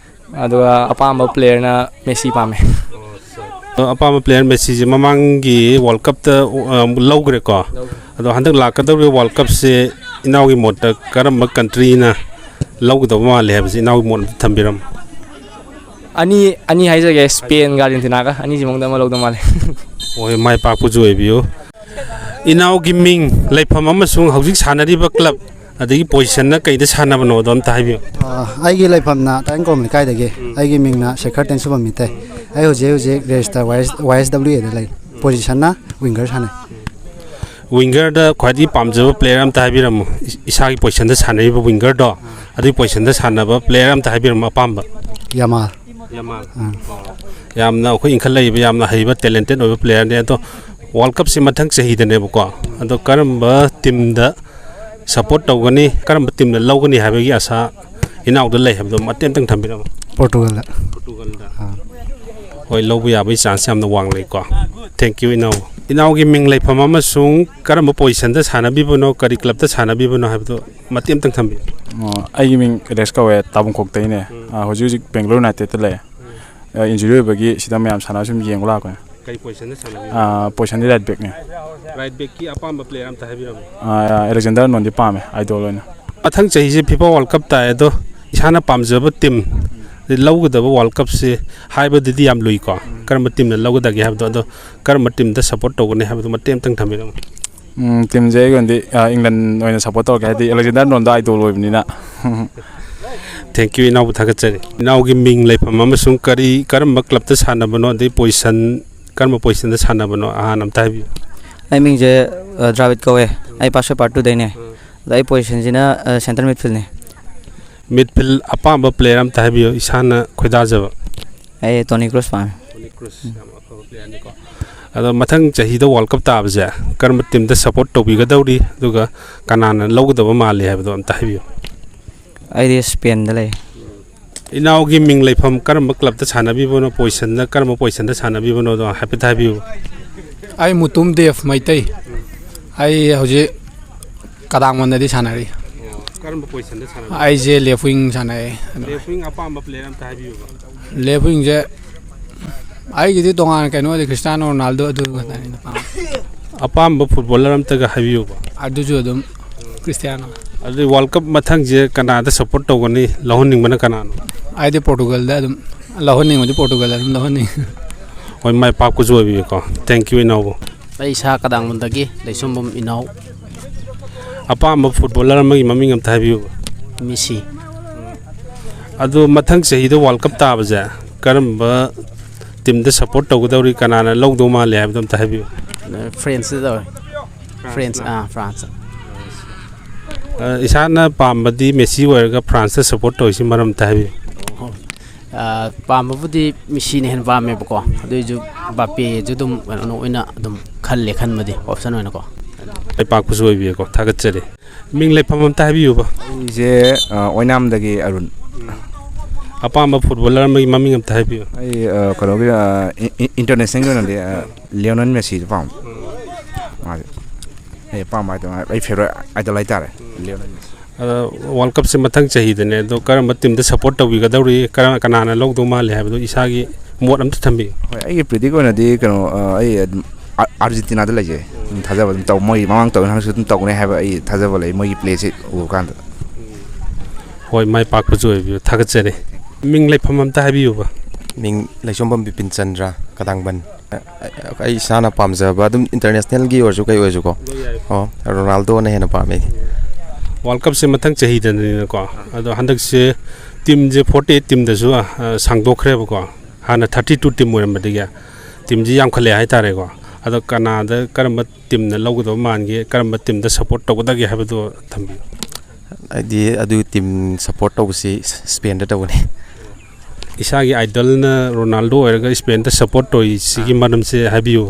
ꯑꯗꯨꯒ ꯑꯄꯥꯝꯕ ꯄ꯭ꯂꯦꯌꯔꯅ ꯃꯦꯁꯤ ꯄꯥꯝꯃꯦ꯫ ꯑꯣ, ꯑꯠꯆꯥ꯫ ꯑꯗꯣ ꯑꯄꯥꯝꯕ ꯄ꯭ꯂꯦꯌꯔ ꯃꯦꯁꯤꯁꯦ ꯃꯃꯥꯡꯒꯤ ꯋꯥꯔꯜ ꯀꯞꯇ, ꯑ, ꯂꯧꯈ꯭ꯔꯦꯀꯣ꯫ ꯑꯗꯣ ꯍꯟꯗꯛ ꯂꯥꯛꯀꯗꯧꯔꯤꯕ ꯋꯥꯔꯜ ꯀꯞꯁꯦ ꯏꯅꯥꯎꯒꯤ ꯃꯣꯠꯇ ꯀꯔꯝꯕ ꯀꯟꯇ꯭ꯔꯤꯅ ꯂꯧꯒꯗꯧꯕ ꯃꯥꯜꯂꯦ ꯍꯥꯏꯕꯁꯦ ꯏꯅꯥꯎꯒꯤ ꯃꯣꯠ ꯑꯝꯇ ꯊꯝꯕꯤꯔꯝꯃꯨ꯫ ꯑꯅꯤ, ꯑꯅꯤ ꯍꯥꯏꯖꯒꯦ, ꯁ꯭ꯄꯦꯟꯒ ꯑꯥꯔꯖꯦꯟꯇꯤꯅꯥꯒ, ꯑꯅꯤꯁꯤ ꯃꯅꯨꯡꯗ ꯑꯃ ꯂꯧꯗꯧ ꯃꯥꯜꯂꯦ꯫ ꯍꯣꯏ, ꯃꯥꯏ ꯄꯥꯛꯄꯁꯨ ꯑꯣꯏꯕꯤꯌꯨ꯫ ꯏꯅꯥꯎꯒꯤ ꯃꯤꯡ, ꯂꯩꯐꯝ ꯑꯃꯁꯨꯡ ꯍꯧꯖꯤꯛ ꯁꯥꯟꯅꯔꯤꯕ ꯀ꯭ꯂꯕ, ꯑꯗꯒꯤ ꯄꯣꯖꯤꯁꯟꯅ ꯀꯩꯗ ꯁꯥꯟꯅꯕꯅꯣꯗꯣ ꯑꯝꯇ ꯍꯥꯏꯕꯤꯌꯨ꯫ ꯑ, ꯑꯩꯒꯤ ꯂꯩꯐꯝꯅ ꯇꯥꯏꯕꯪ ꯀꯣꯝ ꯂꯩꯀꯥꯏꯗꯒꯤ꯫ ꯎꯝ꯫ ꯑꯩꯒꯤ ꯃꯤꯡꯅ ꯁꯦꯈꯔ ꯇꯦꯟꯁꯨꯕꯝ ꯃꯤꯇꯩ꯫ ꯎꯝ꯫ ꯑꯩ ꯍꯧꯖꯤꯛ ꯍꯧꯖꯤꯛ ꯔꯦꯖꯤꯁꯇꯔ ꯋꯥꯏ ꯑꯦꯁ, ꯋꯥꯏ ꯑꯦꯁ ꯗꯕ꯭ꯂꯤꯎ ꯑꯦꯗ ꯂꯩ꯫ ꯎꯝ꯫ ꯄꯣꯖꯤꯁꯟꯅ ꯋꯤꯡꯒꯔ ꯁꯥꯟꯅꯩ꯫ ꯋꯤꯡꯒꯔꯗ ꯈ꯭ꯋꯥꯏꯗꯒꯤ ꯄꯥꯝꯖꯕ ꯄ꯭ꯂꯦꯌꯔ ꯑꯝꯇ ꯍꯥꯏꯕꯤꯔꯝꯃꯨ꯫ ꯏꯁ-, ꯏꯁꯥꯒꯤ ꯄꯣꯖꯤꯁꯟꯗ ꯁꯥꯟꯅꯔꯤꯕ ꯋꯤꯡꯒꯔꯗꯣ, ꯑꯗꯨꯒꯤ ꯄꯣꯖꯤꯁꯟꯗ ꯁꯥꯟꯅꯕ ꯄ꯭ꯂꯦꯌꯔ ꯑꯝꯇ ꯍꯥꯏꯕꯤꯔꯝꯃꯨ ꯑꯄꯥꯝꯕ꯫ ꯌꯥꯃꯥꯜ꯫ ꯌꯥꯃꯥꯜ꯫ ꯑꯥ꯫ ꯌꯥꯝꯅ ꯑꯩꯈꯣꯏ ꯏꯟꯈꯠꯂꯛꯏꯕ ꯌꯥꯝꯅ ꯍꯩꯕ, ꯇꯦꯂꯦꯟꯇꯦꯠ ꯑꯣꯏꯕ ꯄ꯭ꯂꯦꯌꯔꯅꯦ꯫ ꯑꯗꯣ ꯋꯥꯔꯜ ꯀꯞꯁꯦ ꯃꯊꯪ ꯆꯍꯤꯗꯅꯦꯕꯀꯣ꯫ ꯑꯗꯣ ꯀꯔꯝꯕ ꯇꯤꯝꯗ ꯁꯞꯄꯣꯔꯠ ꯇꯧꯒꯅꯤ, ꯀꯔꯝꯕ ꯇꯤꯝꯅ ꯂꯧꯒꯅꯤ ꯍꯥꯏꯕꯒꯤ ꯑꯁꯥ ꯏꯅꯥꯎꯗ ꯂꯩ ꯍꯥꯏꯕꯗꯣ ꯃꯇꯦꯛ ꯑꯝꯇꯪ ꯊꯝꯕꯤꯔꯝꯃꯨ꯫ ꯄꯣꯔꯇꯨꯒꯜꯗ꯫ ꯄꯣꯔꯇꯨꯒꯜꯗ꯫ ꯑꯥ꯫ ꯍꯣꯏ, ꯂꯧꯕ ꯌꯥꯕꯒꯤ ꯆꯥꯟꯁ ꯌꯥꯝꯅ ꯋꯥꯡ ꯂꯩꯀꯣ꯫ Thank you, ꯏꯅꯥꯎ꯫ ꯏꯅꯥꯎꯒꯤ ꯃꯤꯡ, ꯂꯩꯐꯝ ꯑꯃꯁꯨꯡ ꯀꯔꯝꯕ ꯄꯣꯖꯤꯁꯟꯗ ꯁꯥꯟꯅꯕꯤꯕꯅꯣ, ꯀꯔꯤ ꯀ꯭ꯂꯕꯇ ꯁꯥꯟꯅꯕꯤꯕꯅꯣ ꯍꯥꯏꯕꯗꯣ ꯃꯇꯦꯛ ꯑꯝꯇꯪ ꯊꯝꯕꯤꯌꯨ꯫ ꯑꯣ, ꯑꯩꯒꯤ ꯃꯤꯡ ꯑꯦꯂꯦꯛꯁ ꯀꯧꯋꯦ, ꯇꯥꯕꯨꯡꯈꯣꯛꯇꯩꯅꯦ꯫ ꯎꯝ꯫ ꯑꯥ, ꯍꯧꯖꯤꯛ ꯍꯧꯖꯤꯛ ꯕꯦꯡꯒ꯭ꯂꯣꯔ ꯌꯨꯅꯥꯏꯇꯦꯠꯇ ꯂꯩ꯫ ꯎꯝ꯫ ꯑꯥ, ꯏꯟꯖꯨꯔꯤ ꯑꯣꯏꯕꯒꯤ ꯁꯤꯗ ꯃꯌꯥꯝ ꯁꯥꯟꯅꯕ ꯁꯨꯝ ꯌꯦꯡꯕ ꯂꯥꯛꯄꯅꯦ꯫ ꯀꯔꯤ ꯄꯣꯖꯤꯁꯟꯗ ꯁꯥꯟꯅꯕꯤꯕꯅꯣ? ꯑꯥ, ꯄꯣꯖꯤꯁꯟꯗꯤ ꯔꯥꯏꯠ ꯕꯦꯛꯅꯦ꯫ ꯔꯥꯏꯠ ꯕꯦꯛꯀꯤ ꯑꯄꯥꯝꯕ ꯄ꯭ꯂꯦꯌꯔ ꯑꯝꯇ ꯍꯥꯏꯕꯤꯔꯝꯃꯨ꯫ ꯑꯥ, ꯑꯦꯂꯦꯛꯖꯦꯟꯗꯔ ꯑꯥꯔꯅꯣꯜꯗꯤ ꯄꯥꯝꯃꯦ, ꯑꯥꯏꯗꯣꯜ ꯑꯣꯏꯅ꯫ ꯃꯊꯪ ꯆꯍꯤꯁꯦ ꯐꯤꯐꯥ ꯋꯥꯔꯜ ꯀꯞ ꯇꯥꯏ, ꯑꯗꯣ ꯏꯁꯥꯅ ꯄꯥꯝꯖꯕ ꯇꯤꯝ, ꯂꯧꯒꯗꯕ ꯋꯥꯔꯜ ꯀꯞꯁꯦ ꯍꯥꯏꯕꯗꯗꯤ ꯌꯥꯝ ꯂꯨꯏꯀꯣ꯫ ꯀꯔꯝꯕ ꯇꯤꯝꯅ ꯂꯧꯒꯗꯒꯦ ꯍꯥꯏꯕꯗꯣ, ꯑꯗꯣ ꯀꯔꯝꯕ ꯇꯤꯝꯗ ꯁꯞꯄꯣꯔꯠ ꯇꯧꯒꯅꯤ ꯍꯥꯏꯕꯗꯣ ꯃꯇꯦꯛ ꯑꯝꯇꯪ ꯊꯝꯕꯤꯔꯝꯃꯨ꯫ ꯎꯝ, ꯇꯤꯝꯁꯦ ꯑꯩꯒꯤ ꯑꯣꯏꯅꯗꯤ, ꯑꯥ, ꯏꯪꯂꯟ ꯑꯣꯏꯅ ꯁꯞꯄꯣꯔꯠ ꯇꯧꯔꯒꯦ, ꯍꯥꯏꯗꯤ ꯑꯦꯂꯦꯛꯖꯦꯟꯗꯔ ꯑꯥꯔꯅꯣꯜꯗꯣ ꯑꯥꯏꯗꯣꯜ ꯑꯣꯏꯕꯅꯤꯅ꯫ Thank you, ꯏꯅꯥꯎꯕꯨ ꯊꯥꯒꯠꯆꯔꯤ꯫ ꯏꯅꯥꯎꯒꯤ ꯃꯤꯡ, ꯂꯩꯐꯝ ꯑꯃꯁꯨꯡ ꯀꯔꯤ, ꯀꯔꯝꯕ ꯀ꯭ꯂꯕꯇ ꯁꯥꯟꯅꯕꯅꯣ, ꯑꯗꯩ ꯄꯣꯖꯤꯁꯟ, ꯀꯔꯝꯕ ꯄꯣꯖꯤꯁꯟꯗ ꯁꯥꯟꯅꯕꯅꯣ, ꯑꯍꯥꯟ ꯑꯝꯇ ꯍꯥꯏꯕꯤꯌꯨ꯫ ꯑꯩ ꯃꯤꯡꯁꯦ, ꯑ, ꯗ꯭ꯔꯥꯕꯤꯠ ꯀꯧꯋꯦ꯫ ꯑꯩ ꯄꯥꯁꯣꯏ ꯄꯥꯔꯠ ꯇꯨꯗꯩꯅꯦ꯫ ꯎꯝ꯫ ꯑꯗꯣ ꯑꯩ ꯄꯣꯖꯤꯁꯟꯁꯤꯅ, ꯑ, ꯁꯦꯟꯇꯔ ꯃꯤꯗꯐꯤꯜꯅꯦ꯫ ꯃꯤꯗꯐꯤꯜ ꯑꯄꯥꯝꯕ ꯄ꯭ꯂꯦꯌꯔ ꯑꯝꯇ ꯍꯥꯏꯕꯤꯌꯨ, ꯏꯁꯥꯅ ꯈꯣꯏꯗꯥꯖꯕ꯫ ꯑꯩ ꯇꯣꯅꯤ ꯀ꯭ꯔꯨꯁ ꯄꯥꯝꯃꯦ꯫ ꯇꯣꯅꯤ ꯀ꯭ꯔꯨꯁ, ꯎꯝ꯫ ꯌꯥꯝ ꯑꯐꯕ ꯄ꯭ꯂꯦꯌꯔꯅꯤꯀꯣ꯫ ꯑꯗꯣ ꯃꯊꯪ ꯆꯍꯤꯗ ꯋꯥꯔꯜ ꯀꯞ ꯇꯥꯕꯁꯦ ꯀꯔꯝꯕ ꯇꯤꯝꯗ ꯁꯞꯄꯣꯔꯠ ꯇꯧꯕꯤꯒꯗꯧꯔꯤ, ꯑꯗꯨꯒ ꯀꯅꯥꯅ ꯂꯧꯒꯗꯕ ꯃꯥꯜꯂꯤ ꯍꯥꯏꯕꯗꯣ ꯑꯝꯇ ꯍꯥꯏꯕꯤꯌꯨ꯫ ꯑꯩꯗꯤ ꯁ꯭ꯄꯦꯟꯗ ꯂꯩ꯫ ꯏꯅꯥꯎꯒꯤ ꯃꯤꯡ, ꯂꯩꯐꯝ, ꯀꯔꯝꯕ ꯀ꯭ꯂꯕꯇ ꯁꯥꯟꯅꯕꯤꯕꯅꯣ, ꯄꯣꯖꯤꯁꯟꯗ, ꯀꯔꯝꯕ ꯄꯣꯖꯤꯁꯟꯗ ꯁꯥꯟꯅꯕꯤꯕꯅꯣꯗꯣ ꯍꯥꯏꯐꯦꯠ ꯍꯥꯏꯕꯤꯌꯨ꯫ ꯑꯩ ꯃꯨꯇꯨꯝ ꯗꯦꯕ ꯃꯩꯇꯩ꯫ ꯑꯩ ꯍꯧꯖꯤꯛ ꯀꯗꯥꯡꯕꯟꯗꯗꯤ ꯁꯥꯟꯅꯔꯤ꯫ ꯑꯣ, ꯀꯔꯝꯕ ꯄꯣꯖꯤꯁꯟꯗ ꯁꯥꯟꯅꯕꯤꯕꯅꯣ? ꯑꯩꯁꯦ ꯂꯦꯐ ꯋꯤꯡ ꯁꯥꯟꯅꯩ꯫ ꯂꯦꯐ ꯋꯤꯡ ꯑꯄꯥꯝꯕ ꯄ꯭ꯂꯦꯌꯔ ꯑꯝꯇ ꯍꯥꯏꯕꯤꯌꯨꯕ꯫ ꯂꯦꯐ ꯋꯤꯡꯁꯦ ꯑꯩꯒꯤꯗꯤ ꯇꯣꯉꯥꯟꯅ ꯀꯩꯅꯣꯗꯤ ꯈ꯭ꯔꯤꯁꯇꯤꯌꯥꯅꯣ ꯔꯣꯅꯥꯜꯗꯣ ꯑꯗꯨ ꯈꯛꯇꯅꯤ ꯑꯩꯅ ꯄꯥꯝꯕ꯫ ꯑꯄꯥꯝꯕ ꯐꯨꯠꯕꯣꯂꯔ ꯑꯝꯇꯒ ꯍꯥꯏꯕꯤꯌꯨꯕ꯫ ꯑꯗꯨꯁꯨ ꯑꯗꯨꯝ ꯈ꯭ꯔꯤꯁꯇꯤꯌꯥꯅꯣ꯫ ꯑꯗꯨꯗꯤ ꯋꯥꯔꯜ ꯀꯞ ꯃꯊꯪꯁꯦ ꯀꯅꯥꯗ ꯁꯞꯄꯣꯔꯠ ꯇꯧꯒꯅꯤ? ꯂꯧꯍꯟꯅꯤꯡꯕꯅ ꯀꯅꯥꯅꯣ? ꯑꯩꯗꯤ ꯄꯣꯔꯇꯨꯒꯜꯗ ꯑꯗꯨꯝ ꯂꯧꯍꯟꯅꯤꯡꯕꯗꯤ ꯄꯣꯔꯇꯨꯒꯜꯗ ꯑꯗꯨꯝ ꯂꯧꯍꯟꯅꯤꯡꯉꯤ꯫ ꯍꯣꯏ, ꯃꯥꯏ ꯄꯥꯛꯄꯁꯨ ꯑꯣꯏꯕꯤꯌꯨꯀꯣ꯫ Thank you, ꯏꯅꯥꯎꯕꯨ꯫ ꯑꯩ ꯏꯁꯥ ꯀꯗꯥꯡꯕꯝꯗꯒꯤ ꯂꯩꯁꯣꯝꯕꯝ ꯏꯅꯥꯎ꯫ ꯑꯄꯥꯝꯕ ꯐꯨꯠꯕꯣꯂꯔ ꯑꯃꯒꯤ ꯃꯃꯤꯡ ꯑꯝꯇ ꯍꯥꯏꯕꯤꯌꯨꯕ꯫ ꯃꯤꯁꯤ꯫ ꯑꯗꯣ ꯃꯊꯪ ꯆꯍꯤꯗ ꯋꯥꯔꯜ ꯀꯞ ꯇꯥꯕꯁꯦ ꯀꯔꯝꯕ ꯇꯤꯝꯗ ꯁꯞꯄꯣꯔꯠ ꯇꯧꯒꯗꯧꯔꯤ, ꯀꯅꯥꯅ ꯂꯧꯗꯧ ꯃꯥꯜꯂꯤ ꯍꯥꯏꯕꯗꯣ ꯑꯝꯇ ꯍꯥꯏꯕꯤꯌꯨ꯫ ꯐ꯭ꯔꯦꯟꯁꯇ ꯇꯧꯋꯦ꯫ ꯐ꯭ꯔꯦꯟꯁ ꯑꯥ ꯐ꯭ꯔꯥꯟꯁ꯫ ꯑ, ꯏꯁꯥꯅ ꯄꯥꯝꯕꯗꯤ ꯃꯦꯁꯤ ꯑꯣꯏꯔꯒ ꯐ꯭ꯔꯥꯟꯁꯇ ꯁꯞꯄꯣꯔꯠ ꯇꯧꯔꯤꯁꯤ ꯃꯔꯝ ꯑꯝꯇ ꯍꯥꯏꯕꯤꯌꯨ꯫ ꯑꯣ꯫ ꯑꯥ, ꯄꯥꯝꯕꯕꯨꯗꯤ ꯃꯤꯁꯤꯅ ꯍꯦꯟꯅ ꯄꯥꯝꯃꯦꯕꯀꯣ꯫ ꯑꯗꯨꯏꯁꯨ ꯕꯥꯄꯦꯁꯨ ꯑꯗꯨꯝ ꯀꯩꯅꯣ ꯑꯣꯏꯅ ꯑꯗꯨꯝ ꯈꯜꯂꯦ, ꯈꯟꯕꯗꯤ ꯑꯣꯞꯁꯟ ꯑꯣꯏꯅꯀꯣ꯫ ꯃꯥꯏ ꯄꯥꯛꯄꯁꯨ ꯑꯣꯏꯕꯤꯌꯨꯀꯣ꯫ ꯊꯥꯒꯠꯆꯔꯤ꯫ ꯃꯤꯡ ꯂꯩꯐꯝ ꯑꯝꯇ ꯍꯥꯏꯕꯤꯌꯨꯕ꯫ ꯑꯩꯁꯦ ꯑ, ꯑꯣꯏꯅꯥꯝꯗꯒꯤ ꯑꯔꯨꯟ꯫ ꯑꯄꯥꯝꯕ ꯐꯨꯠꯕꯣꯂꯔ ꯑꯃꯒꯤ ꯃꯃꯤꯡ ꯑꯝꯇ ꯍꯥꯏꯕꯤꯌꯨ꯫ ꯑꯩ ꯑ, ꯀꯩꯅꯣꯒꯤ ꯑ, ꯏ- ꯏ- ꯏꯟꯇꯔꯅꯦꯁꯅꯦꯜꯒꯤ ꯑꯣꯏꯅꯗꯤ ꯑ, ꯂꯤꯑꯣꯅꯦꯜ ꯃꯦꯁꯤꯗꯣ ꯄꯥꯝꯃꯦ꯫ ꯃꯥꯁꯦ ꯑꯩ ꯑꯄꯥꯝꯕ ꯍꯥꯏꯗꯣ ꯑꯩ ꯐꯦꯚꯣꯔꯥꯏꯠ ꯑꯥꯏꯗꯜ ꯍꯥꯏꯇꯥꯔꯦ, ꯂꯤꯑꯣꯅꯦꯜ ꯃꯦꯁꯤ꯫ ꯑꯗꯣ ꯋꯥꯔꯜ ꯀꯞꯁꯦ ꯃꯊꯪ ꯆꯍꯤꯗꯅꯦ, ꯑꯗꯣ ꯀꯔꯝꯕ ꯇꯤꯝꯗ ꯁꯞꯄꯣꯔꯠ ꯇꯧꯕꯤꯒꯗꯧꯔꯤ, ꯀꯔꯝ- ꯀꯅꯥꯅ ꯂꯧꯗꯧ ꯃꯥꯜꯂꯤ ꯍꯥꯏꯕꯗꯣ ꯏꯁꯥꯒꯤ ꯃꯣꯠ ꯑꯝꯇ ꯊꯝꯕꯤꯌꯨ꯫ ꯍꯣꯏ, ꯑꯩꯒꯤ ꯄ꯭ꯔꯤꯗꯤꯛ ꯑꯣꯏꯅꯗꯤ ꯀꯩꯅꯣ ꯑ, ꯑꯩ ꯑꯗꯨꯝ ꯑꯥ- ꯑꯥꯔꯖꯦꯟꯇꯤꯅꯥꯗ ꯂꯩꯖꯩ꯫ ꯑꯗꯨꯝ ꯊꯥꯖꯕ ꯑꯗꯨꯝ ꯇꯧ, ꯃꯣꯏ ꯃꯃꯥꯡ ꯇꯧꯋꯤ, ꯍꯟꯗꯛꯁꯨ ꯑꯗꯨꯝ ꯇꯧꯒꯅꯤ ꯍꯥꯏꯕ ꯑꯩ ꯊꯥꯖꯕ ꯂꯩ, ꯃꯣꯏꯒꯤ ꯄ꯭ꯂꯦꯁꯤ ꯎꯕ ꯀꯥꯟꯗ꯫ ꯍꯣꯏ, ꯃꯥꯏ ꯄꯥꯛꯄꯁꯨ ꯑꯣꯏꯕꯤꯌꯨ꯫ ꯊꯥꯒꯠꯆꯔꯤ꯫ ꯃꯤꯡ ꯂꯩꯐꯝ ꯑꯝꯇ ꯍꯥꯏꯕꯤꯌꯨꯕ꯫ ꯃꯤꯡ ꯂꯩꯁꯣꯝꯕꯝ ꯕꯤꯄꯤꯟ ꯆꯟꯗ꯭ꯔ, ꯀꯗꯥꯡꯕꯟ꯫ ꯑꯩ ꯏꯁꯥꯅ ꯄꯥꯝꯖꯕ ꯑꯗꯨꯝ ꯏꯟꯇꯔꯅꯦꯁꯅꯦꯜꯒꯤ ꯑꯣꯏꯔꯁꯨ ꯀꯩ ꯑꯣꯏꯔꯁꯨꯀꯣ꯫ ꯑꯣ, ꯔꯣꯅꯥꯜꯗꯣꯅ ꯍꯦꯟꯅ ꯄꯥꯝꯃꯦ ꯑꯩꯗꯤ꯫ ꯋꯥꯔꯜ ꯀꯞꯁꯦ ꯃꯊꯪ ꯆꯍꯤꯗꯅꯤꯅꯀꯣ, ꯑꯗꯣ ꯍꯟꯗꯛꯁꯦ ꯇꯤꯝꯁꯦ ꯐꯣꯔꯇꯤ ꯑꯩꯠ ꯇꯤꯝꯗꯁꯨ ꯑ, ꯁꯥꯡꯗꯣꯛꯈ꯭ꯔꯦꯕꯀꯣ꯫ ꯍꯥꯟꯅ ꯊꯥꯔꯇꯤ ꯇꯨ ꯇꯤꯝ ꯑꯣꯏꯔꯝꯕꯗꯒꯤ ꯇꯤꯝꯁꯤ ꯌꯥꯝꯈꯠꯂꯛꯑꯦ ꯍꯥꯏꯇꯥꯔꯦꯀꯣ꯫ ꯑꯗꯣ ꯀꯅꯥꯗ ꯀꯔꯝꯕ ꯇꯤꯝꯅ ꯂꯧꯒꯗꯕ ꯃꯥꯟꯒꯦ, ꯀꯔꯝꯕ ꯇꯤꯝꯗ ꯁꯞꯄꯣꯔꯠ ꯇꯧꯒꯗꯒꯦ ꯍꯥꯏꯕꯗꯣ ꯊꯝꯕꯤꯌꯨ꯫ ꯑꯩꯗꯤ ꯑꯗꯨ ꯇꯤꯝ ꯁꯞꯄꯣꯔꯠ ꯇꯧꯕꯁꯤ ꯁ꯭ꯄꯦꯟꯗ ꯇꯧꯒꯅꯤ꯫ ꯏꯁꯥꯒꯤ ꯑꯥꯏꯗꯜꯅ ꯔꯣꯅꯥꯜꯗꯣ ꯑꯣꯏꯔꯒ ꯏꯁꯄꯦꯟꯗ ꯁꯞꯄꯣꯔꯠ ꯇꯧꯔꯤꯁꯤꯒꯤ ꯃꯔꯝꯁꯦ ꯍꯥꯏꯕꯤꯌꯨ꯫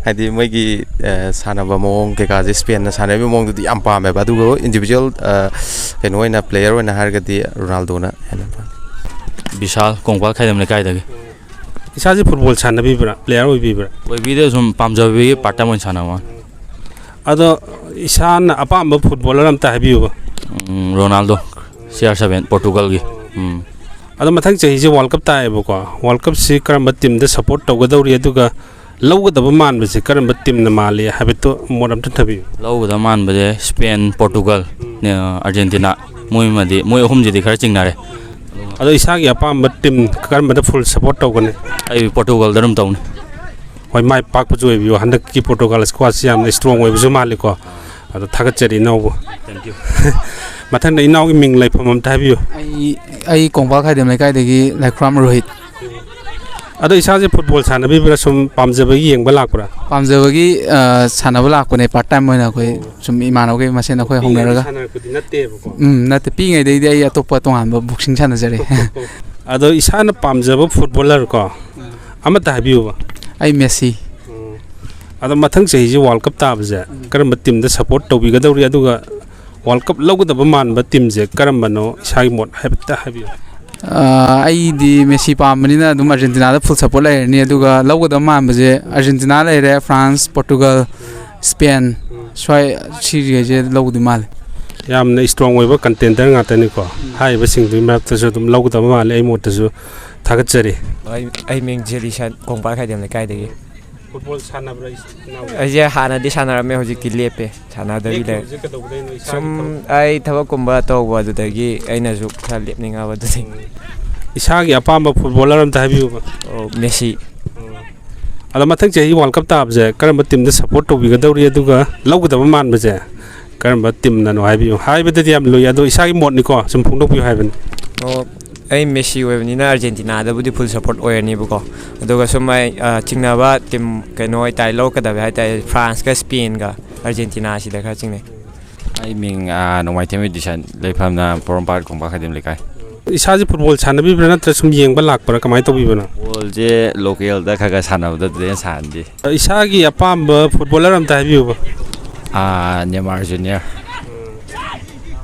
ꯍꯥꯏꯗꯤ ꯃꯣꯏꯒꯤ ꯑ, ꯁꯥꯟꯅꯕ ꯃꯑꯣꯡ ꯀꯩꯀꯥꯁꯦ, ꯏꯁꯄꯦꯟꯅ ꯁꯥꯟꯅꯔꯤꯕ ꯃꯑꯣꯡꯗꯨꯗꯤ ꯌꯥꯝ ꯄꯥꯝꯃꯦꯕ, ꯑꯗꯨꯒ ꯏꯟꯗꯤꯕꯤꯖꯨꯋꯦꯜ ꯀꯩꯅꯣ ꯑꯣꯏꯅ, ꯄ꯭ꯂꯦꯌꯔ ꯑꯣꯏꯅ ꯍꯥꯏꯔꯒꯗꯤ ꯔꯣꯅꯥꯜꯗꯣꯅ ꯍꯦꯟꯅ ꯄꯥꯝꯃꯦ꯫ ꯕꯤꯁꯥꯜ, ꯀꯣꯡꯄꯥꯜ ꯈꯥꯏꯗꯝ ꯂꯩꯀꯥꯏꯗꯒꯤ꯫ ꯏꯁꯥꯁꯦ ꯐꯨꯠꯕꯣꯜ ꯁꯥꯟꯅꯕꯤꯕ꯭ꯔꯥ, ꯄ꯭ꯂꯦꯌꯔ ꯑꯣꯏꯕꯤꯕ꯭ꯔꯥ? ꯑꯣꯏꯕꯤꯗꯦ, ꯁꯨꯝ ꯄꯥꯝꯖꯕꯒꯤ ꯄꯥꯔꯠ ꯇꯥꯏꯝ ꯑꯣꯏꯅ ꯁꯥꯟꯅꯕ ꯋꯥꯅꯤ꯫ ꯑꯗꯣ ꯏꯁꯥꯅ ꯑꯄꯥꯝꯕ ꯐꯨꯠꯕꯣꯂꯔ ꯑꯝꯇ ꯍꯥꯏꯕꯤꯌꯨꯕ꯫ ꯎꯝ, ꯔꯣꯅꯥꯜꯗꯣ, ꯁꯤ ꯑꯥꯔ ꯁꯚꯦꯟ, ꯄꯣꯔꯇꯨꯒꯜꯒꯤ꯫ ꯎꯝ꯫ ꯑꯗꯣ ꯃꯊꯪ ꯆꯍꯤꯁꯦ ꯋꯥꯔꯜ ꯀꯞ ꯇꯥꯏꯌꯦꯕꯀꯣ, ꯋꯥꯔꯜ ꯀꯞꯁꯤ ꯀꯔꯝꯕ ꯇꯤꯝꯗ ꯁꯞꯄꯣꯔꯠ ꯇꯧꯒꯗꯧꯔꯤ, ꯑꯗꯨꯒ ꯂꯧꯒꯗꯕ ꯃꯥꯟꯕꯁꯦ ꯀꯔꯝꯕ ꯇꯤꯝꯅ ꯃꯥꯜꯂꯤ ꯍꯥꯏꯕꯗꯨ ꯃꯣꯠ ꯑꯝꯇ ꯊꯝꯕꯤꯌꯨ꯫ ꯂꯧꯒꯗꯕ ꯃꯥꯟꯕꯁꯦ ꯁ꯭ꯄꯦꯟ, ꯄꯣꯔꯇꯨꯒꯜ, ꯑꯥꯔꯖꯦꯟꯇꯤꯅꯥ, ꯃꯣꯏꯃꯗꯤ, ꯃꯣꯏ ꯑꯍꯨꯝꯁꯤꯗꯤ ꯈꯔ ꯆꯤꯡꯅꯔꯦ꯫ ꯑꯗꯣ ꯏꯁꯥꯒꯤ ꯑꯄꯥꯝꯕ ꯇꯤꯝ ꯀꯔꯝꯕꯗ ꯐꯨꯜ ꯁꯞꯄꯣꯔꯠ ꯇꯧꯒꯅꯤ? ꯑꯩ ꯄꯣꯔꯇꯨꯒꯜꯗ ꯑꯗꯨꯝ ꯇꯧꯅꯤ꯫ ꯍꯣꯏ, ꯃꯥꯏ ꯄꯥꯛꯄꯁꯨ ꯑꯣꯏꯕꯤꯌꯨ꯫ ꯍꯟꯗꯛꯀꯤ ꯄꯣꯔꯇꯨꯒꯜ ꯁ꯭ꯀ꯭ꯋꯥꯠꯁꯤ ꯌꯥꯝꯅ ꯏꯁꯇ꯭ꯔꯣꯡ ꯑꯣꯏꯕꯁꯨ ꯃꯥꯜꯂꯤꯀꯣ꯫ ꯑꯗꯣ ꯊꯥꯒꯠꯆꯔꯤ ꯏꯅꯥꯎꯕꯨ꯫ Thank you. ꯃꯊꯪꯗ ꯏꯅꯥꯎꯒꯤ ꯃꯤꯡ ꯂꯩꯐꯝ ꯑꯝꯇ ꯍꯥꯏꯕꯤꯌꯨ꯫ ꯑꯩ ꯑꯩ ꯀꯣꯡꯄꯥꯜ ꯈꯥꯏꯗꯦꯝ ꯂꯩꯀꯥꯏꯗꯒꯤ ꯂꯥꯏꯈꯨꯔꯥꯝ ꯔꯣꯍꯤꯠ꯫ ꯑꯗꯣ ꯏꯁꯥꯁꯦ ꯐꯨꯠꯕꯣꯜ ꯁꯥꯟꯅꯕꯤꯕ꯭ꯔꯥ, ꯁꯨꯝ ꯄꯥꯝꯖꯕꯒꯤ ꯌꯦꯡꯕ ꯂꯥꯛꯄ꯭ꯔꯥ? ꯄꯥꯝꯖꯕꯒꯤ, ꯑ, ꯁꯥꯟꯅꯕ ꯂꯥꯛꯄꯅꯦ, ꯄꯥꯔꯠ ꯇꯥꯏꯝ ꯑꯣꯏꯅ ꯑꯩꯈꯣꯏ ꯁꯨꯝ ꯏꯃꯥꯟꯅꯕꯈꯩ ꯃꯁꯦꯟ ꯑꯩꯈꯣꯏ ꯄꯤꯛꯏꯉꯩꯗꯒꯤ ꯍꯧꯅꯔꯒ꯫ ꯁꯥꯟꯅꯔꯛꯄꯗꯤ ꯅꯠꯇꯦꯕꯀꯣ꯫ ꯎꯝ, ꯅꯠꯇꯦ, ꯄꯤꯛꯏꯉꯩꯗꯒꯤꯗꯤ ꯑꯩ ꯑꯇꯣꯞꯄ ꯇꯣꯉꯥꯟꯕ ꯕꯣꯛꯁꯤꯡ ꯁꯥꯟꯅꯖꯔꯛꯑꯦ꯫ ꯑꯗꯣ ꯏꯁꯥꯅ ꯄꯥꯝꯖꯕ ꯐꯨꯠꯕꯣꯂꯔ ꯀꯣ, ꯑꯃꯠꯇ ꯍꯥꯏꯕꯤꯌꯨꯕ꯫ ꯑꯩ ꯃꯦꯁꯤ꯫ ꯎꯝ꯫ ꯑꯗꯣ ꯃꯊꯪ ꯆꯍꯤꯁꯤ ꯋꯥꯔꯜ ꯀꯞ ꯇꯥꯕꯁꯦ ꯀꯔꯝꯕ ꯇꯤꯝꯗ ꯁꯞꯄꯣꯔꯠ ꯇꯧꯕꯤꯒꯗꯧꯔꯤ, ꯑꯗꯨꯒ ꯋꯥꯔꯜ ꯀꯞ ꯂꯧꯒꯗꯕ ꯃꯥꯟꯕ ꯇꯤꯝꯁꯦ ꯀꯔꯝꯕꯅꯣ? ꯏꯁꯥꯒꯤ ꯃꯣꯠ ꯍꯥꯏꯐꯦꯠꯇ ꯍꯥꯏꯕꯤꯌꯨ꯫ ꯑ, ꯑꯩꯗꯤ ꯃꯦꯁꯤ ꯄꯥꯝꯕꯅꯤꯅ ꯑꯗꯨꯝ ꯑꯥꯔꯖꯦꯟꯇꯤꯅꯥꯗ ꯐꯨꯜ ꯁꯞꯄꯣꯔꯠ ꯂꯩꯔꯅꯤ, ꯑꯗꯨꯒ ꯂꯧꯒꯗꯕ ꯃꯥꯟꯕꯁꯦ ꯑꯥꯔꯖꯦꯟꯇꯤꯅꯥ ꯂꯩꯔꯦ, ꯐ꯭ꯔꯥꯟꯁ, ꯄꯣꯔꯇꯨꯒꯜ, ꯁ꯭ꯄꯦꯟ, ꯁ꯭ꯋꯥꯏ ꯁꯤꯈꯩꯁꯦ ꯂꯧꯗꯣꯏ ꯃꯥꯜꯂꯦ꯫ ꯌꯥꯝꯅ ꯏꯁꯇ꯭ꯔꯣꯡ ꯑꯣꯏꯕ ꯀꯟꯇꯦꯟꯗꯔ ꯉꯥꯛꯇꯅꯤꯀꯣ꯫ ꯍꯥꯏꯔꯤꯕꯁꯤꯡꯗꯨꯒꯤ ꯃꯔꯛꯇꯁꯨ ꯑꯗꯨꯝ ꯂꯧꯒꯗꯕ ꯃꯥꯜꯂꯦ, ꯑꯩ ꯃꯣꯠꯇꯁꯨ꯫ ꯊꯥꯒꯠꯆꯔꯤ꯫ ꯑꯩ ꯑꯩ ꯃꯤꯡ ꯖꯦꯂꯤꯁꯟ, ꯀꯣꯡꯄꯥꯜ ꯈꯥꯏꯗꯦꯝ ꯂꯩꯀꯥꯏꯗꯒꯤ꯫ ꯐꯨꯠꯕꯣꯜ ꯁꯥꯟꯅꯕ꯭ꯔꯥ, ꯏꯅꯥꯎ? ꯑꯩꯁꯦ ꯍꯥꯟꯅꯗꯤ ꯁꯥꯟꯅꯔꯝꯃꯦ, ꯍꯧꯖꯤꯛꯇꯤ ꯂꯦꯞꯄꯦ, ꯁꯥꯟꯅꯗꯕꯤ ꯂꯩꯔꯦ꯫ ꯂꯦꯞꯈꯤꯕꯁꯦ ꯀꯩꯗꯧꯕꯗꯩꯅꯣ? ꯏꯁꯥꯒꯤ ꯁꯨꯝ ꯊꯕꯛ ꯑꯩ ꯊꯕꯛꯀꯨꯝꯕ ꯇꯧꯕ ꯑꯗꯨꯗꯒꯤ ꯑꯩꯅꯁꯨ ꯈꯔ ꯂꯦꯞꯅꯤꯡꯉꯕ ꯑꯗꯨꯗꯤ꯫ ꯏꯁꯥꯒꯤ ꯑꯄꯥꯝꯕ ꯐꯨꯠꯕꯣꯂꯔ ꯑꯝꯇ ꯍꯥꯏꯕꯤꯌꯨꯕ꯫ ꯑꯣ, ꯃꯦꯁꯤ꯫ ꯑꯗꯣ ꯃꯊꯪ ꯆꯍꯤ ꯋꯥꯔꯜ ꯀꯞ ꯇꯥꯕꯁꯦ ꯀꯔꯝꯕ ꯇꯤꯝꯗ ꯁꯞꯄꯣꯔꯠ ꯇꯧꯕꯤꯒꯗꯧꯔꯤ, ꯑꯗꯨꯒ ꯂꯧꯒꯗꯕ ꯃꯥꯟꯕꯁꯦ ꯀꯔꯝꯕ ꯇꯤꯝꯅꯅꯣ ꯍꯥꯏꯕꯤꯌꯨ꯫ ꯍꯥꯏꯕꯗꯗꯤ ꯌꯥꯝ ꯂꯨꯏ, ꯑꯗꯣ ꯏꯁꯥꯒꯤ ꯃꯣꯠꯅꯤꯀꯣ, ꯁꯨꯝ ꯐꯣꯡꯗꯣꯛꯄꯤꯌꯨ ꯍꯥꯏꯕꯅꯤ꯫ ꯑꯣ, ꯑꯩ ꯃꯦꯁꯤ ꯑꯣꯏꯕꯅꯤꯅ ꯑꯥꯔꯖꯦꯟꯇꯤꯅꯥꯗꯕꯨꯗꯤ ꯐꯨꯜ ꯁꯞꯄꯣꯔꯠ ꯑꯣꯏꯔꯅꯤꯕꯀꯣ, ꯑꯗꯨꯒ ꯁꯨꯝ ꯑꯩ, ꯑ, ꯆꯤꯡꯅꯕ ꯇꯤꯝ ꯀꯩꯅꯣ ꯑꯣꯏꯇꯥꯔꯦ, ꯂꯧꯔꯛꯀꯗꯕ ꯍꯥꯏꯇꯥꯔꯦ, ꯐ꯭ꯔꯥꯟꯁꯀ ꯁ꯭ꯄꯦꯟꯒ ꯑꯥꯔꯖꯦꯟꯇꯤꯅꯥꯁꯤꯗ ꯈꯔ ꯆꯤꯡꯅꯩ꯫ ꯑꯩ ꯃꯤꯡ, ꯑ, ꯅꯣꯡꯃꯥꯏꯊꯦꯝ ꯏꯗꯤꯁꯟ, ꯂꯩꯐꯝꯅ ꯄꯣꯔꯣꯝꯄꯥꯠ ꯀꯣꯡꯄꯥꯜ ꯈꯥꯏꯗꯦꯝ ꯂꯩꯀꯥꯏ꯫ ꯏꯁꯥꯁꯦ ꯐꯨꯠꯕꯣꯜ ꯁꯥꯟꯅꯕꯤꯕ꯭ꯔꯥ, ꯅꯠꯇ꯭ꯔ ꯁꯨꯝ ꯌꯦꯡꯕ ꯂꯥꯛꯄ꯭ꯔꯥ, ꯀꯃꯥꯏꯅ ꯇꯧꯕꯤꯕꯅꯣ? ꯕꯣꯜꯁꯦ ꯂꯣꯀꯦꯜꯗ ꯈꯔ ꯈꯔ ꯁꯥꯟꯅꯕꯗ ꯑꯗꯨꯗꯩ ꯍꯦꯟꯅ ꯁꯥꯟꯅꯗꯦ꯫ ꯏꯁꯥꯒꯤ ꯑꯄꯥꯝꯕ ꯐꯨꯠꯕꯣꯂꯔ ꯑꯝꯇ ꯍꯥꯏꯕꯤꯌꯨꯕ꯫ ꯑꯥ, ꯅꯦꯃꯥꯔ ꯖꯨꯅꯤꯌꯔ꯫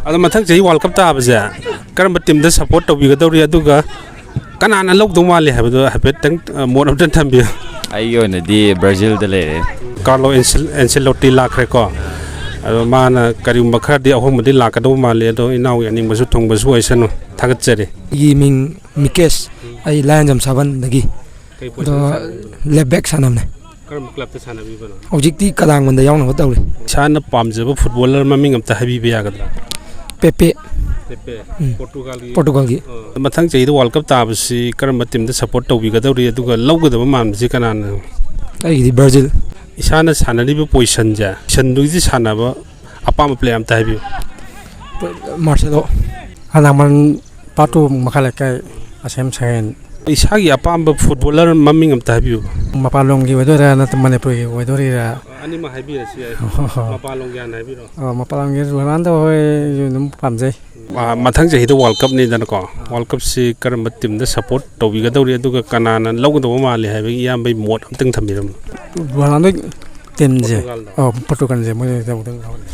ꯑꯗꯣ ꯃꯊꯪ ꯆꯍꯤ ꯋꯥꯔꯜ ꯀꯞ ꯇꯥꯕꯁꯦ ꯀꯔꯝꯕ ꯇꯤꯝꯗ ꯁꯞꯄꯣꯔꯠ ꯇꯧꯕꯤꯒꯗꯧꯔꯤ, ꯑꯗꯨꯒ ꯀꯅꯥꯅ ꯂꯧꯗꯧ ꯃꯥꯜꯂꯤ ꯍꯥꯏꯕꯗꯣ ꯍꯥꯏꯐꯦꯠꯇꯪ, ꯑ, ꯃꯣꯠ ꯑꯝꯇꯪ ꯊꯝꯕꯤꯌꯨ꯫ ꯑꯩꯒꯤ ꯑꯣꯏꯅꯗꯤ ꯕ꯭ꯔꯥꯖꯤꯜꯗ ꯂꯩꯔꯦ꯫ ꯀꯥꯔꯂꯣ ꯑꯦꯟꯁꯤꯜ-, ꯑꯦꯟꯁꯤꯂꯣꯇꯤ ꯂꯥꯛꯈ꯭ꯔꯦꯀꯣ꯫ ꯑꯗꯣ ꯃꯥꯅ ꯀꯔꯤꯒꯨꯝꯕ ꯈꯔꯗꯤ ꯑꯍꯣꯡꯕꯗꯤ ꯂꯥꯛꯀꯗꯧꯕ ꯃꯥꯜꯂꯤ꯫ ꯑꯗꯣ ꯏꯅꯥꯎꯒꯤ ꯑꯅꯤꯡꯕꯁꯨ ꯊꯨꯡꯕꯁꯨ ꯑꯣꯏꯁꯅꯨ꯫ ꯊꯥꯒꯠꯆꯔꯤ꯫ ꯑꯩꯒꯤ ꯃꯤꯡ ꯃꯤꯀꯦꯁ, ꯑꯩ ꯂꯥꯏꯌꯥꯟꯖꯝ ꯁꯥꯕꯟꯗꯒꯤ꯫ ꯀꯩ ꯑꯗꯣ position ꯁꯥꯟꯅꯔꯤꯅꯣ? ꯂꯦꯐ ꯕꯦꯛ ꯁꯥꯟꯅꯕꯅꯦ꯫ ꯀꯔꯝꯕ clubꯇ ꯁꯥꯟꯅꯕꯤꯕꯅꯣ? ꯍꯧꯖꯤꯛꯇꯤ ꯀꯂꯥꯡꯕꯟꯗ ꯌꯥꯎꯅꯕ ꯇꯧꯔꯤ꯫ ꯏꯁꯥꯅ ꯄꯥꯝꯖꯕ footballer ꯃꯃꯤꯡ ꯑꯝꯇ ꯍꯥꯏꯕꯤꯕ ꯌꯥꯒꯗ꯭ꯔꯥ? ꯄꯦꯄꯦ꯫ ꯄꯦꯄꯦ꯫ ꯎꯝ꯫ Portugalꯒꯤ꯫ Portugalꯒꯤ꯫ ꯑꯣ꯫ ꯃꯊꯪ ꯆꯍꯤꯗ World Cup ꯇꯥꯕꯁꯤ ꯀꯔꯝꯕ teamꯗ support ꯇꯧꯕꯤꯒꯗꯧꯔꯤ, ꯑꯗꯨꯒ ꯂꯧꯒꯗꯕ ꯃꯥꯟꯕꯁꯤ ꯀꯅꯥꯅꯣ? ꯑꯩꯒꯤꯗꯤ ꯕ꯭ꯔꯥꯖꯤꯜ꯫ ꯏꯁꯥꯅ ꯁꯥꯟꯅꯔꯤꯕ positionꯁꯦ, positionꯗꯨꯒꯤꯗꯤ ꯁꯥꯟꯅꯕ ꯑꯄꯥꯝꯕ player ꯑꯝꯇ ꯍꯥꯏꯕꯤꯌꯨ꯫ ꯃꯥꯔꯁꯦꯂꯣ꯫ ꯍꯅꯥꯃꯟ ꯄꯥꯇꯨ ꯃꯈꯥ ꯂꯩꯀꯥꯏ ꯑꯁꯦꯝ ꯁꯦꯟ꯫ ꯏꯁꯥꯒꯤ ꯑꯄꯥꯝꯕ footballer ꯃꯃꯤꯡ ꯑꯝꯇ ꯍꯥꯏꯕꯤꯌꯨ꯫ ꯃꯄꯥꯟꯂꯣꯝꯒꯤ ꯑꯣꯏꯗꯣꯏꯔꯥ ꯅꯠꯇ꯭ꯔ ꯃꯅꯤꯄꯨꯔꯒꯤ ꯑꯣꯏꯗꯣꯏꯔꯥ? ꯑꯅꯤꯃꯛ ꯍꯥꯏꯕꯤꯔꯁꯨ ꯌꯥꯏ꯫ ꯍꯣꯏ, ꯍꯣꯏ꯫ ꯃꯄꯥꯟꯂꯣꯝꯒꯤ ꯍꯥꯟꯅ ꯍꯥꯏꯕꯤꯔꯣ꯫ ꯑ, ꯃꯄꯥꯟꯂꯣꯝꯒꯤ ꯔꯣꯅꯥꯜꯗꯣ ꯍꯣꯏꯁꯨ ꯑꯗꯨꯝ ꯄꯥꯝꯖꯩ꯫ ꯑ, ꯃꯊꯪ ꯆꯍꯤꯗ World Cupꯅꯤꯗꯅꯀꯣ, World Cupꯁꯤ ꯀꯔꯝꯕ teamꯗ support ꯇꯧꯕꯤꯒꯗꯧꯔꯤ, ꯑꯗꯨꯒ ꯀꯅꯥꯅ ꯂꯧꯒꯗꯧꯕ ꯃꯥꯜꯂꯤ ꯍꯥꯏꯕꯒꯤ ꯏꯌꯥꯝꯕꯒꯤ ꯃꯣꯠ ꯑꯝꯇꯪ ꯊꯝꯕꯤꯔꯝꯃꯨ꯫ ꯔꯣꯅꯥꯜꯗꯣ teamꯁꯦ꯫ Portugalꯗ꯫ ꯑ, Portugalꯁꯦ ꯃꯣꯏ ꯇꯧꯗꯧ ꯂꯧꯔꯅꯤ꯫